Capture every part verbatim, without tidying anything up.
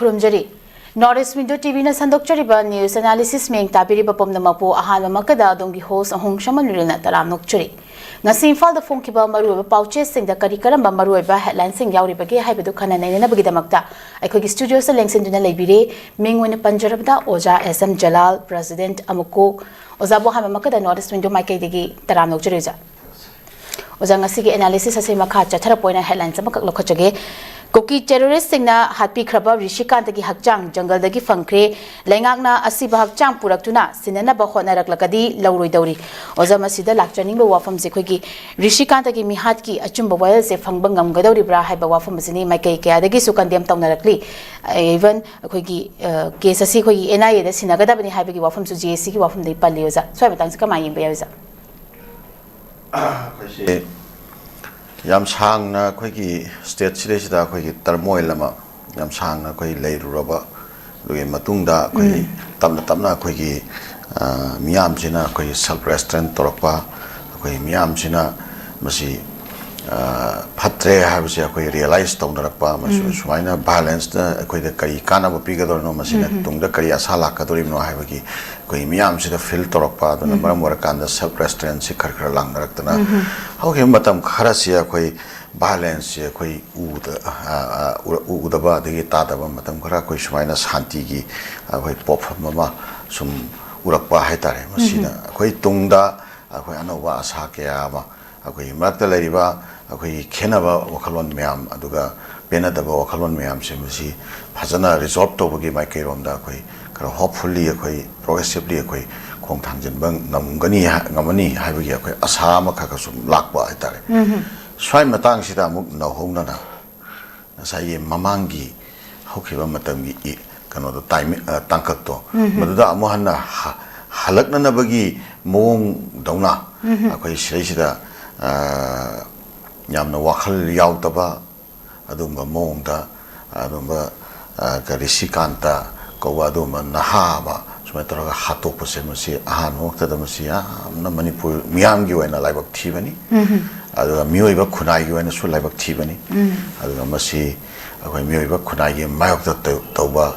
ꯈꯨꯔꯨꯝꯖꯔꯤ꯫ North East Window ꯇꯤꯚꯤꯅ ꯁꯟꯗꯣꯛꯆꯔꯤꯕ news analysis ꯃꯤꯌꯦꯡ ꯇꯥꯕꯤꯔꯤꯕ ꯄꯨꯝꯅꯃꯛꯄꯨ ꯑꯍꯥꯟꯕꯃꯛꯇꯗ ꯑꯗꯣꯝꯒꯤ host ꯑꯍꯣꯡ ꯁꯃꯟ ꯂꯨꯔꯦꯜꯅ ꯇꯔꯥꯝ ꯅꯣꯛꯆꯔꯤ꯫ ꯉꯁꯤ ꯏꯝꯐꯥꯜꯗ ꯐꯣꯡꯈꯤꯕ ꯃꯔꯨꯑꯣꯏꯕ ꯄꯥꯎꯆꯦꯁꯤꯡꯗ ꯀꯔꯤ ꯀꯔꯝꯕ ꯃꯔꯨꯑꯣꯏꯕ headlineꯁꯤꯡ ꯌꯥꯎꯔꯤꯕꯒꯦ ꯍꯥꯏꯕꯗꯨ ꯈꯟꯅ ꯅꯩꯅꯅꯕꯒꯤꯗꯃꯛꯇ ꯑꯩꯈꯣꯏꯒꯤ studioꯁꯤꯗ ꯂꯦꯡꯁꯤꯟꯗꯨꯅ ꯂꯩꯕꯤꯔꯦ꯫ ꯃꯤꯡ ꯑꯣꯏꯅ ꯄꯟꯖꯔꯕꯗ ꯑꯣꯖꯥ S M Jalal, President ꯑꯃꯨꯛꯀꯣꯛ꯫ ꯑꯣꯖꯥꯕꯨ ꯑꯍꯥꯟꯕꯃꯛꯇꯗ North East Window ꯃꯥꯏꯀꯩꯗꯒꯤ ꯇꯔꯥꯝ ꯅꯣꯛꯆꯔꯤ ꯑꯣꯖꯥ꯫ ꯑꯣꯖꯥ, ꯉꯁꯤꯒꯤ analysis ꯑꯁꯤ ꯃꯈꯥ ꯆꯠꯊꯔꯛꯄ ꯑꯣꯏꯅ headlines ꯑꯃꯈꯛ ꯂꯧꯈꯠꯆꯒꯦ꯫ ꯀꯨꯀꯤ terroristꯁꯤꯡꯅ ꯍꯥꯠꯄꯤꯈ꯭ꯔꯕ ꯔꯤꯁꯤꯀꯥꯟꯇꯒꯤ ꯍꯛꯆꯥꯡ ꯖꯪꯒꯜꯗꯒꯤ ꯐꯪꯈ꯭ꯔꯦ꯫ ꯂꯩꯉꯥꯛꯅ ꯑꯁꯤꯕ ꯍꯛꯆꯥꯡ ꯄꯨꯔꯛꯇꯨꯅ ꯁꯤꯟꯅꯅꯕ ꯍꯣꯠꯅꯔꯛꯂꯒꯗꯤ ꯂꯧꯔꯣꯏꯗꯧꯔꯤ꯫ ꯑꯣꯖꯥ, ꯃꯁꯤꯗ ꯂꯥꯛꯆꯅꯤꯡꯕ ꯋꯥꯐꯝꯁꯦ ꯑꯩꯈꯣꯏꯒꯤ ꯔꯤꯁꯤꯀꯥꯟꯇꯒꯤ ꯃꯤꯍꯥꯠꯀꯤ ꯑꯆꯨꯝꯕ ꯋꯥꯌꯦꯜꯁꯦ ꯐꯪꯕ ꯉꯝꯒꯗꯧꯔꯤꯕ꯭ꯔꯥ ꯍꯥꯏꯕ ꯋꯥꯐꯝ ꯑꯁꯤꯅꯤ꯫ ꯃꯥꯏꯀꯩ ꯀꯌꯥꯗꯒꯤꯁꯨ condemn ꯇꯧꯅꯔꯛꯂꯤ꯫ Even ꯑꯩꯈꯣꯏꯒꯤ, ꯑ, case ꯑꯁꯤ ꯑꯩꯈꯣꯏꯒꯤ N I Aꯗ ꯁꯤꯟꯅꯒꯗꯕꯅꯤ ꯍꯥꯏꯕꯒꯤ ꯋꯥꯐꯝꯁꯨ J A Cꯒꯤ ꯋꯥꯐꯝꯗꯒꯤ ꯄꯜꯂꯤ꯫ ꯑꯣꯖꯥ, ꯁ꯭ꯋꯥꯏ ꯃꯇꯥꯡꯁꯤ ꯀꯃꯥꯏꯅ ꯌꯦꯡꯕ ꯌꯥꯏ ꯑꯣꯖꯥ? ꯑꯩꯈꯣꯏꯁꯦ ꯌꯥꯝ ꯁꯥꯡꯅ ꯑꯩꯈꯣꯏꯒꯤ state ꯁꯤꯗꯩꯁꯤꯗ ꯑꯩꯈꯣꯏꯒꯤ turmoil ꯑꯃ ꯌꯥꯝ ꯁꯥꯡꯅ ꯑꯩꯈꯣꯏ ꯂꯩꯔꯨꯔꯕ, ꯑꯗꯨꯒꯤ ꯃꯇꯨꯡꯗ ꯑꯩꯈꯣꯏ ꯇꯞꯅ ꯇꯞꯅ ꯑꯩꯈꯣꯏꯒꯤ, ꯑ, ꯃꯤꯌꯥꯝꯁꯤꯅ ꯑꯩꯈꯣꯏꯒꯤ self restraint ꯇꯧꯔꯛꯄ, ꯑꯩꯈꯣꯏ ꯃꯤꯌꯥꯝꯁꯤꯅ ꯃꯁꯤ, ꯑ, ꯐꯠꯇ꯭ꯔꯦ ꯍꯥꯏꯕꯁꯦ ꯑꯩꯈꯣꯏ realise ꯇꯧꯅꯔꯛꯄ, ꯃꯁꯤ ꯁꯨꯃꯥꯏꯅ violenceꯅ ꯑꯩꯈꯣꯏꯗ ꯀꯔꯤ ꯀꯥꯟꯅꯕ ꯄꯤꯒꯗꯧꯔꯤꯅꯣ, ꯃꯁꯤꯅ ꯇꯨꯡꯗ ꯀꯔꯤ ꯑꯁꯥ ꯂꯥꯛꯀꯗꯧꯔꯤꯕꯅꯣ ꯍꯥꯏꯕꯒꯤ ꯑꯩꯈꯣꯏ ꯃꯤꯌꯥꯝꯁꯤꯗ feel ꯇꯧꯔꯛꯄ, ꯑꯗꯨꯅ ꯃꯔꯝ ꯑꯣꯏꯔꯀꯥꯟꯗ self restraintꯁꯤ ꯈꯔ ꯈꯔ ꯂꯥꯡꯅꯔꯛꯇꯅ ꯍꯧꯈꯤꯕ ꯃꯇꯝ ꯈꯔꯁꯤ ꯑꯩꯈꯣꯏ violenceꯁꯤ ꯑꯩꯈꯣꯏ ꯎꯗ-, ꯑ, ꯑ, ꯎ-, ꯎꯗꯕ ꯑꯗꯒꯤ ꯇꯥꯗꯕ ꯃꯇꯝ ꯈꯔ ꯑꯩꯈꯣꯏ ꯁꯨꯃꯥꯏꯅ ꯁꯥꯟꯇꯤꯒꯤ ꯑꯩꯈꯣꯏ ꯄꯣꯠꯐꯝ ꯑꯃ ꯁꯨꯝ ꯎꯔꯛꯄ ꯍꯥꯏꯇꯥꯔꯦ꯫ ꯃꯁꯤꯅ ꯑꯩꯈꯣꯏ ꯇꯨꯡꯗ ꯑꯩꯈꯣꯏ ꯑꯅꯧꯕ ꯑꯁꯥ ꯀꯌꯥ ꯑꯃ ꯑꯩꯈꯣꯏꯒꯤ ꯃꯔꯛꯇ ꯂꯩꯔꯤꯕ ꯑꯩꯈꯣꯏꯒꯤ ꯈꯦꯠꯅꯕ ꯋꯥꯈꯜꯂꯣꯟ ꯃꯌꯥꯝ, ꯑꯗꯨꯒ ꯄꯦꯟꯅꯗꯕ ꯋꯥꯈꯜꯂꯣꯟ ꯃꯌꯥꯝꯁꯦ ꯃꯁꯤ ꯐꯖꯅ resolve ꯇꯧꯕꯒꯤ ꯃꯥꯏꯀꯩꯔꯣꯝꯗ ꯑꯩꯈꯣꯏ ꯈꯔ hopefully, ꯑꯩꯈꯣꯏ progressively ꯑꯩꯈꯣꯏ ꯈꯣꯡ ꯊꯥꯡꯖꯤꯟꯕ ꯉꯝꯒꯅꯤ ꯍꯥꯏ-, ꯉꯝꯃꯅꯤ ꯍꯥꯏꯕꯒꯤ ꯑꯩꯈꯣꯏ ꯑꯁꯥ ꯑꯃꯈꯛ ꯁꯨꯝ ꯂꯥꯛꯄ ꯍꯥꯏꯇꯥꯔꯦ꯫ ꯁ꯭ꯋꯥꯏ ꯃꯇꯥꯡꯁꯤꯗ ꯑꯃꯨꯛ ꯅꯧꯍꯧꯅꯅ ꯉꯁꯥꯏꯒꯤ ꯃꯃꯥꯡꯒꯤ ꯍꯧꯈꯤꯕ ꯃꯇꯝꯒꯤ ꯏ-, ꯀꯩꯅꯣꯗꯣ, timing, ꯑ, ꯇꯥꯡꯀꯛꯇꯣ, ꯃꯗꯨꯗ ꯑꯃꯨꯛ ꯍꯟꯅ ꯍ-, ꯍꯜꯂꯛꯅꯅꯕꯒꯤ ꯃꯑꯣꯡꯗꯧꯅ ꯑꯩꯈꯣꯏ ꯁꯤꯗꯩꯁꯤꯗ, ꯑ, ꯌꯥꯝꯅ ꯋꯥꯈꯜ ꯌꯥꯎꯗꯕ ꯑꯗꯨꯒꯨꯝꯕ ꯃꯑꯣꯡꯗ, ꯑꯗꯨꯒꯨꯝꯕ, ꯑ, ꯀꯔꯤ ꯔꯤꯁꯤꯀꯥꯟꯇ ꯀꯧꯕ ꯑꯗꯨꯒꯨꯝꯕ ꯅꯍꯥ ꯑꯃ ꯁꯨꯃꯥꯏꯅ ꯇꯧꯔꯒ ꯍꯥꯠꯇꯣꯛꯄꯁꯦ, ꯃꯁꯤ ꯑꯍꯥꯟꯕꯃꯛꯇꯗ ꯃꯁꯤ ꯌꯥꯝꯅ ꯃꯅꯤꯄꯨꯔ ꯃꯤꯌꯥꯝꯒꯤ ꯑꯣꯏꯅ ꯂꯥꯏꯕꯛ ꯊꯤꯕꯅꯤ꯫ ꯑꯗꯨꯒ ꯃꯤꯑꯣꯏꯕ ꯈꯨꯟꯅꯥꯏꯒꯤ ꯑꯣꯏꯅꯁꯨ ꯂꯥꯏꯕꯛ ꯊꯤꯕꯅꯤ꯫ ꯑꯗꯨꯒ ꯃꯁꯤ ꯑꯩꯈꯣꯏ ꯃꯤꯑꯣꯏꯕ ꯈꯨꯟꯅꯥꯏꯒꯤ ꯃꯥꯌꯣꯛꯇ ꯇꯧ- ꯇꯧꯕ,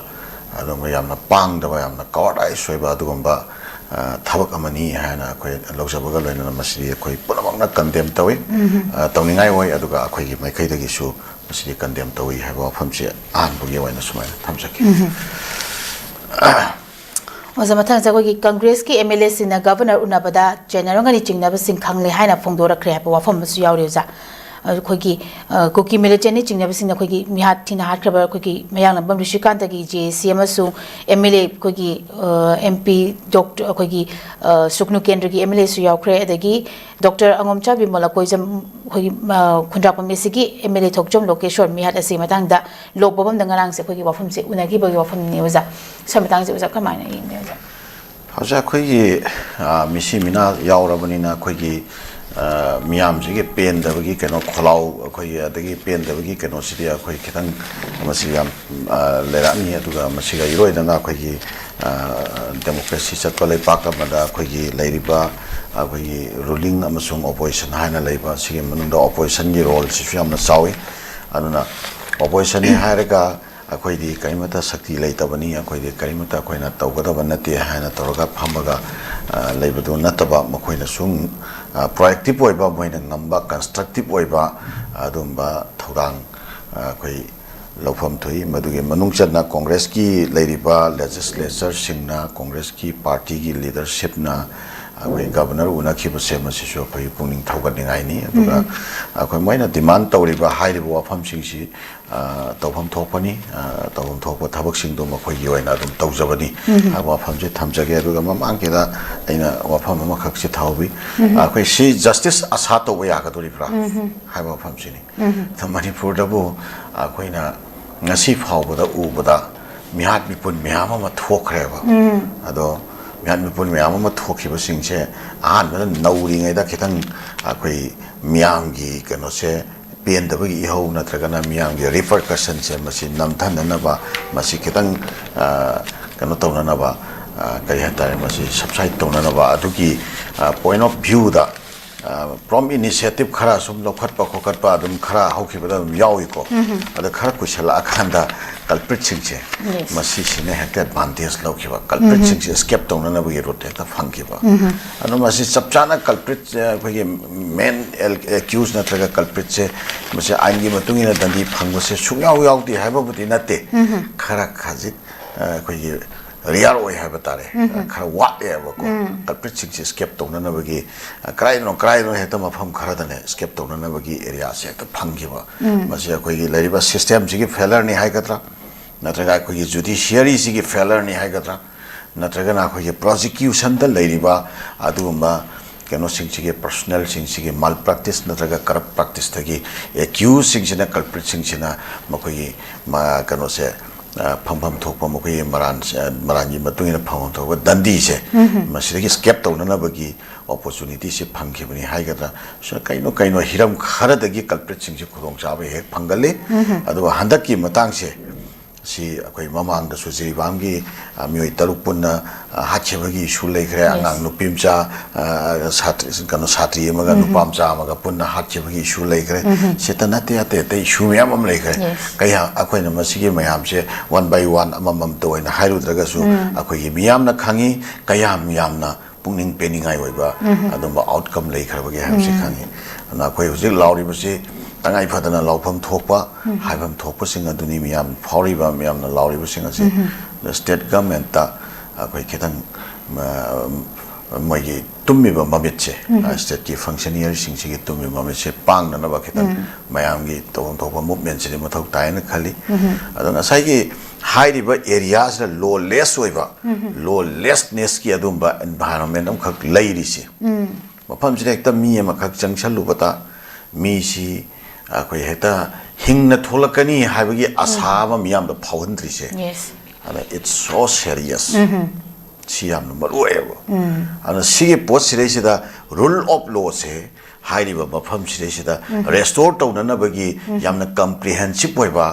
ꯑꯗꯨꯒꯨꯝꯕ ꯌꯥꯝꯅ ꯄꯥꯡꯗꯕ, ꯌꯥꯝꯅ cowardice ꯑꯣꯏꯕ ꯑꯗꯨꯒꯨꯝꯕ, ꯑ, ꯊꯕꯛ ꯑꯃꯅꯤ ꯍꯥꯏꯅ ꯑꯩꯈꯣꯏ ꯂꯧꯖꯕꯒ ꯂꯣꯏꯅꯅ ꯃꯁꯤꯗꯤ ꯑꯩꯈꯣꯏ ꯄꯨꯝꯅꯃꯛꯅ condemn ꯇꯧꯏ, ꯑ, ꯇꯧꯅꯤꯡꯉꯥꯏ ꯑꯣꯏ꯫ ꯑꯗꯨꯒ ꯑꯩꯈꯣꯏꯒꯤ ꯃꯥꯏꯀꯩꯗꯒꯤꯁꯨ ꯃꯁꯤꯗꯤ condemn ꯇꯧꯏ ꯍꯥꯏꯕ ꯋꯥꯐꯝꯁꯤ ꯑꯍꯥꯟꯕꯒꯤ ꯑꯣꯏꯅ ꯁꯨꯃꯥꯏꯅ ꯊꯝꯖꯒꯦ꯫ ꯑꯣꯖꯥ, ꯃꯊꯪꯁꯦ ꯑꯩꯈꯣꯏꯒꯤ ꯀꯪꯒ꯭ꯔꯦꯁꯀꯤ MLAꯁꯤꯡꯅ ꯒꯕꯔꯅꯔ ꯎꯅꯕꯗ ꯆꯦꯟꯅꯔꯝꯒꯅꯤ ꯆꯤꯡꯅꯕꯁꯤꯡ ꯈꯪꯂꯦ ꯍꯥꯏꯅ ꯐꯣꯡꯗꯣꯔꯛꯈ꯭ꯔꯦ ꯍꯥꯏꯕ ꯋꯥꯐꯝ ꯑꯃꯁꯨ ꯌꯥꯎꯔꯤ ꯑꯣꯖꯥ꯫ ꯑꯩꯈꯣꯏꯒꯤ, ꯑ, ꯀꯨꯀꯤ militantꯅ ꯆꯤꯡꯅꯕꯁꯤꯡꯅ ꯑꯩꯈꯣꯏꯒꯤ ꯃꯤꯍꯥꯠ ꯊꯤꯅ ꯍꯥꯠꯈ꯭ꯔꯕ ꯑꯩꯈꯣꯏꯒꯤ ꯃꯌꯥꯡꯂꯝꯕꯝ ꯔꯤꯁꯤꯀꯥꯟꯇꯒꯤ JAC ꯑꯃꯁꯨꯡ MLA ꯑꯩꯈꯣꯏꯒꯤ, ꯑ, MP doctor ꯑꯩꯈꯣꯏꯒꯤ, ꯑ, ꯁꯨꯛꯅꯨ ꯀꯦꯟꯗ꯭ꯔꯒꯤ MLAꯁꯨ ꯌꯥꯎꯈ꯭ꯔꯦ꯫ ꯑꯗꯒꯤ Doctor ꯑꯉꯣꯝꯆꯥꯕꯤ ꯃꯣꯂꯀꯣꯏꯖꯝ ꯑꯩꯈꯣꯏꯒꯤ, ꯑ, ꯈꯨꯟꯗ꯭ꯔꯥꯛꯄꯝ ACꯒꯤ MLA ꯊꯣꯛꯆꯣꯝ ꯂꯣꯀꯦꯁꯣꯔ ꯃꯤꯍꯥꯠ ꯑꯁꯤꯒꯤ ꯃꯇꯥꯡꯗ ꯂꯣꯛ ꯚꯕꯟꯗ ꯉꯔꯥꯡꯁꯦ ꯑꯩꯈꯣꯏꯒꯤ ꯋꯥꯐꯝꯁꯦ ꯎꯅꯈꯤꯕꯒꯤ ꯋꯥꯐꯝꯅꯤ ꯑꯣꯖꯥ꯫ ꯁꯤ ꯃꯇꯥꯡꯁꯦ ꯑꯣꯖꯥ ꯀꯃꯥꯏꯅ ꯌꯦꯡꯒꯦ ꯑꯣꯖꯥ? ꯍꯧꯖꯤꯛ ꯑꯩꯈꯣꯏꯒꯤ, ꯑ, ꯃꯤꯁꯤ ꯃꯤꯅꯥ ꯌꯥꯎꯔꯕꯅꯤꯅ ꯑꯩꯈꯣꯏꯒꯤ, ꯑ, ꯃꯤꯌꯥꯝꯁꯤꯒꯤ ꯄꯦꯟꯗꯕꯒꯤ ꯀꯩꯅꯣ ꯈꯣꯜꯂꯥꯎ, ꯑꯩꯈꯣꯏꯒꯤ ꯑꯗꯒꯤ ꯄꯦꯟꯗꯕꯒꯤ ꯀꯩꯅꯣꯁꯤꯗꯤ ꯑꯩꯈꯣꯏ ꯈꯤꯇꯪ ꯃꯁꯤ ꯌꯥꯝ, ꯑ, ꯂꯩꯔꯛꯑꯅꯤ꯫ ꯑꯗꯨꯒ ꯃꯁꯤꯒ ꯏꯔꯣꯏꯅꯅ ꯑꯩꯈꯣꯏꯒꯤ, ꯑ, democracy ꯆꯠꯄ ꯂꯩꯄꯥꯛ ꯑꯃꯗ ꯑꯩꯈꯣꯏꯒꯤ ꯂꯩꯔꯤꯕ ꯑꯩꯈꯣꯏꯒꯤ ruling ꯑꯃꯁꯨꯡ opposition ꯍꯥꯏꯅ ꯂꯩꯕ, ꯁꯤꯒꯤ ꯃꯅꯨꯡꯗ oppositionꯒꯤ roleꯁꯤꯁꯨ ꯌꯥꯝꯅ ꯆꯥꯎꯏ꯫ ꯑꯗꯨꯅ oppositionꯅꯤ ꯍꯥꯏꯔꯒ ꯑꯩꯈꯣꯏꯗꯤ ꯀꯔꯤꯃꯠꯇ ꯁꯛꯇꯤ ꯂꯩꯇꯕꯅꯤ, ꯑꯩꯈꯣꯏꯗꯤ ꯀꯔꯤꯃꯠꯇ ꯑꯩꯈꯣꯏꯅ ꯇꯧꯒꯗꯕ ꯅꯠꯇꯦ ꯍꯥꯏꯅ ꯇꯧꯔꯒ ꯐꯝꯃꯒ, ꯑ, ꯂꯩꯕꯗꯨ ꯅꯠꯇꯕ, ꯃꯈꯣꯏꯅꯁꯨ, ꯑ, proactive ꯑꯣꯏꯕ, ꯃꯣꯏꯅ ꯉꯝꯕ constructive ꯑꯣꯏꯕ ꯑꯗꯨꯝꯕ ꯊꯧꯗꯥꯡ, ꯑ, ꯑꯩꯈꯣꯏ ꯂꯧꯐꯝ ꯊꯣꯛꯏ꯫ ꯃꯗꯨꯒꯤ ꯃꯅꯨꯡ ꯆꯟꯅ ꯀꯣꯡꯒ꯭ꯔꯦꯁꯀꯤ ꯂꯩꯔꯤꯕ legislatureꯁꯤꯡꯅ, ꯀꯣꯡꯒ꯭ꯔꯦꯁꯀꯤ partyꯒꯤ leadershipꯅ ꯑꯩꯈꯣꯏ ꯒꯕꯔꯅꯔ ꯎꯅꯈꯤꯕꯁꯦ, ꯃꯁꯤꯁꯨ ꯑꯩꯈꯣꯏꯒꯤ ꯄꯨꯛꯅꯤꯡ ꯊꯧꯒꯠꯅꯤꯡꯉꯥꯏꯅꯤ꯫ ꯑꯗꯨꯒ ꯑꯩꯈꯣꯏ ꯃꯣꯏꯅ demand ꯇꯧꯔꯤꯕ ꯍꯥꯏꯔꯤꯕ ꯋꯥꯐꯝꯁꯤꯡꯁꯤ, ꯑ, ꯇꯧꯐꯝ ꯊꯣꯛꯄꯅꯤ, ꯑ, ꯇꯧꯐꯝ ꯊꯣꯛꯄ ꯊꯕꯛꯁꯤꯡꯗꯣ ꯃꯈꯣꯏꯒꯤ ꯑꯣꯏꯅ ꯑꯗꯨꯝ ꯇꯧꯖꯕꯅꯤ ꯍꯥꯏꯕ ꯋꯥꯐꯝꯁꯦ ꯊꯝꯖꯒꯦ꯫ ꯑꯗꯨꯒ ꯃꯃꯥꯡꯒꯤꯗ ꯑꯩꯅ ꯋꯥꯐꯝ ꯑꯃꯈꯛ ꯆꯤꯊꯍꯧꯏ꯫ ꯑꯩꯈꯣꯏ ꯁꯤ justice ꯑꯁꯥ ꯇꯧꯕ ꯌꯥꯒꯗꯣꯔꯤꯕ꯭ꯔꯥ ꯍꯥꯏꯕ ꯋꯥꯐꯝꯁꯤꯅꯤ꯫ ꯑꯗꯣ ꯃꯅꯤꯄꯨꯔꯗꯕꯨ ꯑꯩꯈꯣꯏꯅ ꯉꯁꯤ ꯐꯥꯎꯕꯗ ꯎꯕꯗ ꯃꯤꯍꯥꯠ ꯃꯤꯄꯨꯟ ꯃꯌꯥꯝ ꯑꯃ ꯊꯣꯛꯈ꯭ꯔꯦꯕ꯫ ꯑꯗꯣ ꯃꯤꯍꯥꯠ ꯃꯤꯄꯨꯟ ꯃꯌꯥꯝ ꯑꯃ ꯊꯣꯛꯈꯤꯕꯁꯤꯡꯁꯦ ꯑꯍꯥꯟꯕꯗ ꯅꯧꯔꯤꯉꯩꯗ ꯈꯤꯇꯪ ꯑꯩꯈꯣꯏ ꯃꯤꯌꯥꯝꯒꯤ ꯀꯩꯅꯣꯁꯦ ꯄꯦꯟꯗꯕꯒꯤ ꯏꯍꯧ ꯅꯠꯇ꯭ꯔꯒꯅ ꯃꯤꯌꯥꯝꯒꯤ repercussionꯁꯦ ꯃꯁꯤ ꯅꯝꯊꯅꯅꯕ, ꯃꯁꯤ ꯈꯤꯇꯪ, ꯑ, ꯀꯩꯅꯣ ꯇꯧꯅꯅꯕ, ꯑ, ꯀꯔꯤ ꯍꯥꯏꯇꯥꯔꯦ, ꯃꯁꯤ subside ꯇꯧꯅꯅꯕ ꯑꯗꯨꯒꯤ, ꯑ, point of viewꯗ ꯄ꯭ꯔꯣꯝ ꯏꯅꯤꯁꯤꯌꯦꯇꯤꯞ ꯈꯔ ꯁꯨꯝ ꯂꯧꯈꯠꯄ ꯈꯣꯠꯀꯠꯄ ꯑꯗꯨꯝ ꯈꯔ ꯍꯧꯈꯤꯕꯗ ꯑꯗꯨꯝ ꯌꯥꯎꯏꯀꯣ꯫ ꯑꯗꯣ ꯈꯔ ꯀꯨꯏꯁꯜꯂꯛꯑꯀꯥꯟꯗ ꯀꯜꯄ꯭ꯔꯤꯠꯁꯤꯡꯁꯦ, ꯃꯁꯤꯁꯤꯅ ꯍꯦꯛꯇ ꯑꯦꯗꯚꯥꯟꯇꯦꯖ ꯂꯧꯈꯤꯕ, ꯀꯜꯄ꯭ꯔꯤꯠꯁꯤꯡꯁꯦ ꯏꯁꯀꯦꯞ ꯇꯧꯅꯅꯕꯒꯤ ꯔꯨꯠ ꯍꯦꯛꯇ ꯐꯪꯈꯤꯕ꯫ ꯑꯗꯣ ꯃꯁꯤ ꯆꯞ ꯆꯥꯅ ꯀꯜꯄ꯭ꯔꯤꯠ, ꯑꯩꯈꯣꯏꯒꯤ ꯃꯦꯟ ꯑꯦꯀ꯭ꯌꯨꯁ ꯅꯠꯇ꯭ꯔꯒ ꯀꯜꯄ꯭ꯔꯤꯠꯁꯦ, ꯃꯁꯤ ꯑꯥꯏꯟꯒꯤ ꯃꯇꯨꯡ ꯏꯟꯅ ꯗꯟꯗꯤ ꯐꯪꯕꯁꯦ ꯁꯨꯡꯌꯥꯎ ꯌꯥꯎꯗꯦ ꯍꯥꯏꯕꯕꯨꯗꯤ ꯅꯠꯇꯦ꯫ ꯈꯔ ꯈꯖꯤꯛ, ꯑꯩꯈꯣꯏꯒꯤ ꯔꯤꯌꯥꯔ ꯑꯣꯏ ꯍꯥꯏꯕ ꯇꯥꯔꯦ꯫ ꯈꯔ ꯋꯥꯠꯂꯦꯕꯀꯣ꯫ ꯀꯜꯄ꯭ꯔꯤꯠꯁꯤꯡꯁꯦ ꯏꯁꯀꯦꯞ ꯇꯧꯅꯅꯕꯒꯤ, ꯀꯗꯥꯏꯗꯅꯣ ꯀꯗꯥꯏꯗꯅꯣ ꯍꯦꯛꯇ ꯃꯐꯝ ꯈꯔꯗꯅꯦ ꯏꯁꯀꯦꯞ ꯇꯧꯅꯅꯕꯒꯤ ꯑꯦꯔꯤꯌꯥꯁꯦ ꯍꯦꯛꯇ ꯐꯪꯈꯤꯕ꯫ ꯃꯁꯤ ꯑꯩꯈꯣꯏꯒꯤ ꯂꯩꯔꯤꯕ ꯁꯤꯁꯇꯦꯝꯁꯤꯒꯤ ꯐꯦꯂꯔꯅꯤ ꯍꯥꯏꯒꯗ꯭ꯔꯥ, ꯅꯠꯇ꯭ꯔꯒ ꯑꯩꯈꯣꯏꯒꯤ ꯖꯨꯗꯤꯁꯤꯌꯔꯤꯁꯤꯒꯤ ꯐꯦꯂꯔꯅꯤ ꯍꯥꯏꯒꯗ꯭ꯔꯥ, ꯅꯠꯇ꯭ꯔꯒꯅ ꯑꯩꯈꯣꯏꯒꯤ ꯄ꯭ꯔꯣꯁꯤꯀ꯭ꯌꯨꯁꯟꯗ ꯂꯩꯔꯤꯕ ꯑꯗꯨꯒꯨꯝꯕ ꯀꯩꯅꯣꯁꯤꯡꯁꯤꯒꯤ, ꯄꯔꯁꯣꯅꯦꯜꯁꯤꯡꯁꯤꯒꯤ ꯃꯥꯜ ꯄ꯭ꯔꯥꯛꯇꯤꯁ ꯅꯠꯇ꯭ꯔꯒ ꯀꯔꯞ ꯄ꯭ꯔꯥꯛꯇꯤꯁꯇꯒꯤ ꯑꯦꯀ꯭ꯌꯨꯁꯁꯤꯡꯁꯤꯅ, ꯀꯜꯄ꯭ꯔꯤꯠꯁꯤꯡꯁꯤꯅ ꯃꯈꯣꯏꯒꯤ ꯀꯩꯅꯣꯁꯦ, ꯐꯪꯐꯝ ꯊꯣꯛꯄ, ꯃꯈꯣꯏꯒꯤ ꯃꯔꯥꯟ, ꯃꯔꯥꯟꯒꯤ ꯃꯇꯨꯡ ꯏꯟꯅ ꯐꯪꯐꯝ ꯊꯣꯛꯄ ꯗꯟꯗꯤꯁꯦ, ꯃꯁꯤꯗꯒꯤ ꯏꯁꯀꯦꯞ ꯇꯧꯅꯅꯕꯒꯤ ꯑꯣꯄꯣꯔꯆꯨꯅꯤꯇꯤꯁꯦ ꯐꯪꯈꯤꯕꯅꯤ ꯍꯥꯏꯒꯗ꯭ꯔꯥ꯫ ꯁ-, ꯀꯩꯅꯣ ꯀꯩꯅꯣ ꯍꯤꯔꯝ ꯈꯔꯗꯒꯤ ꯀꯜꯄ꯭ꯔꯤꯠꯁꯤꯡꯁꯦ ꯈꯨꯗꯣꯡꯆꯥꯕ ꯍꯦꯛ ꯐꯪꯒꯜꯂꯤ꯫ ꯑꯗꯨꯒ ꯍꯟꯗꯛꯀꯤ ꯃꯇꯥꯡꯁꯦ, ꯁꯤ ꯑꯩꯈꯣꯏ ꯃꯃꯥꯡꯗꯁꯨ ꯖꯤꯔꯤꯕꯥꯝꯒꯤ, ꯑ, ꯃꯤꯑꯣꯏ ꯇꯔꯨꯛ ꯄꯨꯟꯅ, ꯑ, ꯍꯥꯠꯈꯤꯕꯒꯤ ꯏꯁꯨ ꯂꯩꯈ꯭ꯔꯦ꯫ ꯑꯉꯥꯡ ꯅꯨꯄꯤ ꯃꯆꯥ, ꯑ, ꯁꯥꯇ꯭ꯔꯤ, ꯀꯩꯅꯣ, ꯁꯥꯇ꯭ꯔꯤ ꯑꯃꯒ ꯅꯨꯄꯥ ꯃꯆꯥ ꯑꯃꯒ ꯄꯨꯟꯅ ꯍꯥꯠꯈꯤꯕꯒꯤ ꯏꯁꯨ ꯂꯩꯈ꯭ꯔꯦ꯫ ꯁꯤꯇ ꯅꯠꯇꯦ, ꯑꯇꯩ ꯑꯇꯩ ꯏꯁꯨ ꯃꯌꯥꯝ ꯑꯃ ꯂꯩꯈ꯭ꯔꯦ꯫ ꯀꯌꯥ ꯑꯩꯈꯣꯏꯅ ꯃꯁꯤꯒꯤ ꯃꯌꯥꯝꯁꯦ ꯋꯥꯟ ꯕꯥꯏ ꯋꯥꯟ, ꯑꯃꯃꯝꯇ ꯑꯣꯏꯅ ꯍꯥꯏꯔꯨꯗ꯭ꯔꯒꯁꯨ, ꯑꯩꯈꯣꯏꯒꯤ ꯃꯤꯌꯥꯝꯅ ꯈꯪꯉꯤ, ꯀꯌꯥꯝ ꯌꯥꯝꯅ ꯄꯨꯛꯅꯤꯡ ꯄꯦꯟꯅꯤꯡꯉꯥꯏ ꯑꯣꯏꯕ ꯑꯗꯨꯝꯕ ꯑꯥꯎꯠꯀꯝ ꯂꯩꯈ꯭ꯔꯕꯒꯦ ꯍꯥꯏꯕꯁꯤ ꯈꯪꯉꯤ꯫ ꯑꯗꯨꯅ ꯑꯩꯈꯣꯏ ꯍꯧꯖꯤꯛ ꯂꯥꯎꯔꯤꯕꯁꯤ ꯇꯉꯥꯏ ꯐꯗꯅ ꯂꯥꯎꯐꯝ ꯊꯣꯛꯄ, ꯍꯥꯏꯐꯝ ꯊꯣꯛꯄꯁꯤꯡ ꯑꯗꯨꯅꯤ ꯃꯤꯌꯥꯝ ꯐꯥꯎꯔꯤꯕ, ꯃꯤꯌꯥꯝꯅ ꯂꯥꯎꯔꯤꯕꯁꯤꯡ ꯑꯁꯤ꯫ ꯑꯗ ꯁ꯭ꯇꯦꯠ ꯒꯃꯦꯟꯠꯇ ꯑꯩꯈꯣꯏ ꯈꯤꯇꯪ, ꯑ, ꯃꯣꯏꯒꯤ ꯇꯨꯝꯃꯤꯕ ꯃꯃꯤꯠꯁꯦ, ꯑ, ꯁ꯭ꯇꯦꯠꯀꯤ ꯐꯪꯁꯅꯤꯌꯔꯁꯤꯡꯁꯤꯒꯤ ꯇꯨꯝꯃꯤꯕ ꯃꯃꯤꯠꯁꯦ ꯄꯥꯡꯅꯅꯕ ꯈꯤꯇꯪ ꯃꯌꯥꯝꯒꯤ ꯇꯧꯐꯝ ꯊꯣꯛꯄ ꯃꯨꯞꯃꯦꯟꯁꯤꯗꯤ ꯃꯊꯧ ꯇꯥꯏꯅ ꯈꯜꯂꯤ꯫ ꯑꯗꯣ ꯉꯁꯥꯏꯒꯤ ꯍꯥꯏꯔꯤꯕ ꯑꯦꯔꯤꯌꯥꯁꯤꯗ ꯂꯣꯂꯦꯁ ꯑꯣꯏꯕ, ꯂꯣꯂꯦꯁꯅꯦꯁꯀꯤ ꯑꯗꯨꯝꯕ ꯏꯟꯚꯥꯏꯔꯣꯟꯃꯦꯟ ꯑꯃꯈꯛ ꯂꯩꯔꯤꯁꯦ, ꯃꯐꯝꯁꯤꯗ ꯍꯦꯛꯇ ꯃꯤ ꯑꯃꯈꯛ ꯆꯪꯁꯜꯂꯨꯕꯗ ꯃꯤꯁꯤ ꯑꯩꯈꯣꯏ ꯍꯦꯛꯇ ꯍꯤꯡꯅ ꯊꯣꯛꯂꯛꯀꯅꯤ ꯍꯥꯏꯕꯒꯤ ꯑꯁꯥ ꯑꯃ ꯃꯤꯌꯥꯝꯗ ꯐꯥꯎꯍꯟꯗ꯭ꯔꯤꯁꯦ꯫ ꯑꯗ it's so serious꯫ ꯁꯤ ꯌꯥꯝꯅ ꯃꯔꯨ ꯑꯣꯏꯌꯦꯕ꯫ ꯑꯗꯨꯅ ꯁꯤꯒꯤ ꯄꯣꯠ ꯁꯤꯗꯩꯁꯤꯗ ꯔꯨꯜ ꯑꯣꯐ ꯂꯣꯁꯦ ꯍꯥꯏꯔꯤꯕ ꯃꯐꯝ ꯁꯤꯗꯩꯁꯤꯗ ꯔꯦꯁꯇꯣꯔ ꯇꯧꯅꯅꯕꯒꯤ ꯌꯥꯝꯅ ꯀꯝꯄ꯭ꯔꯤꯍꯦꯟꯁꯤꯞ ꯑꯣꯏꯕ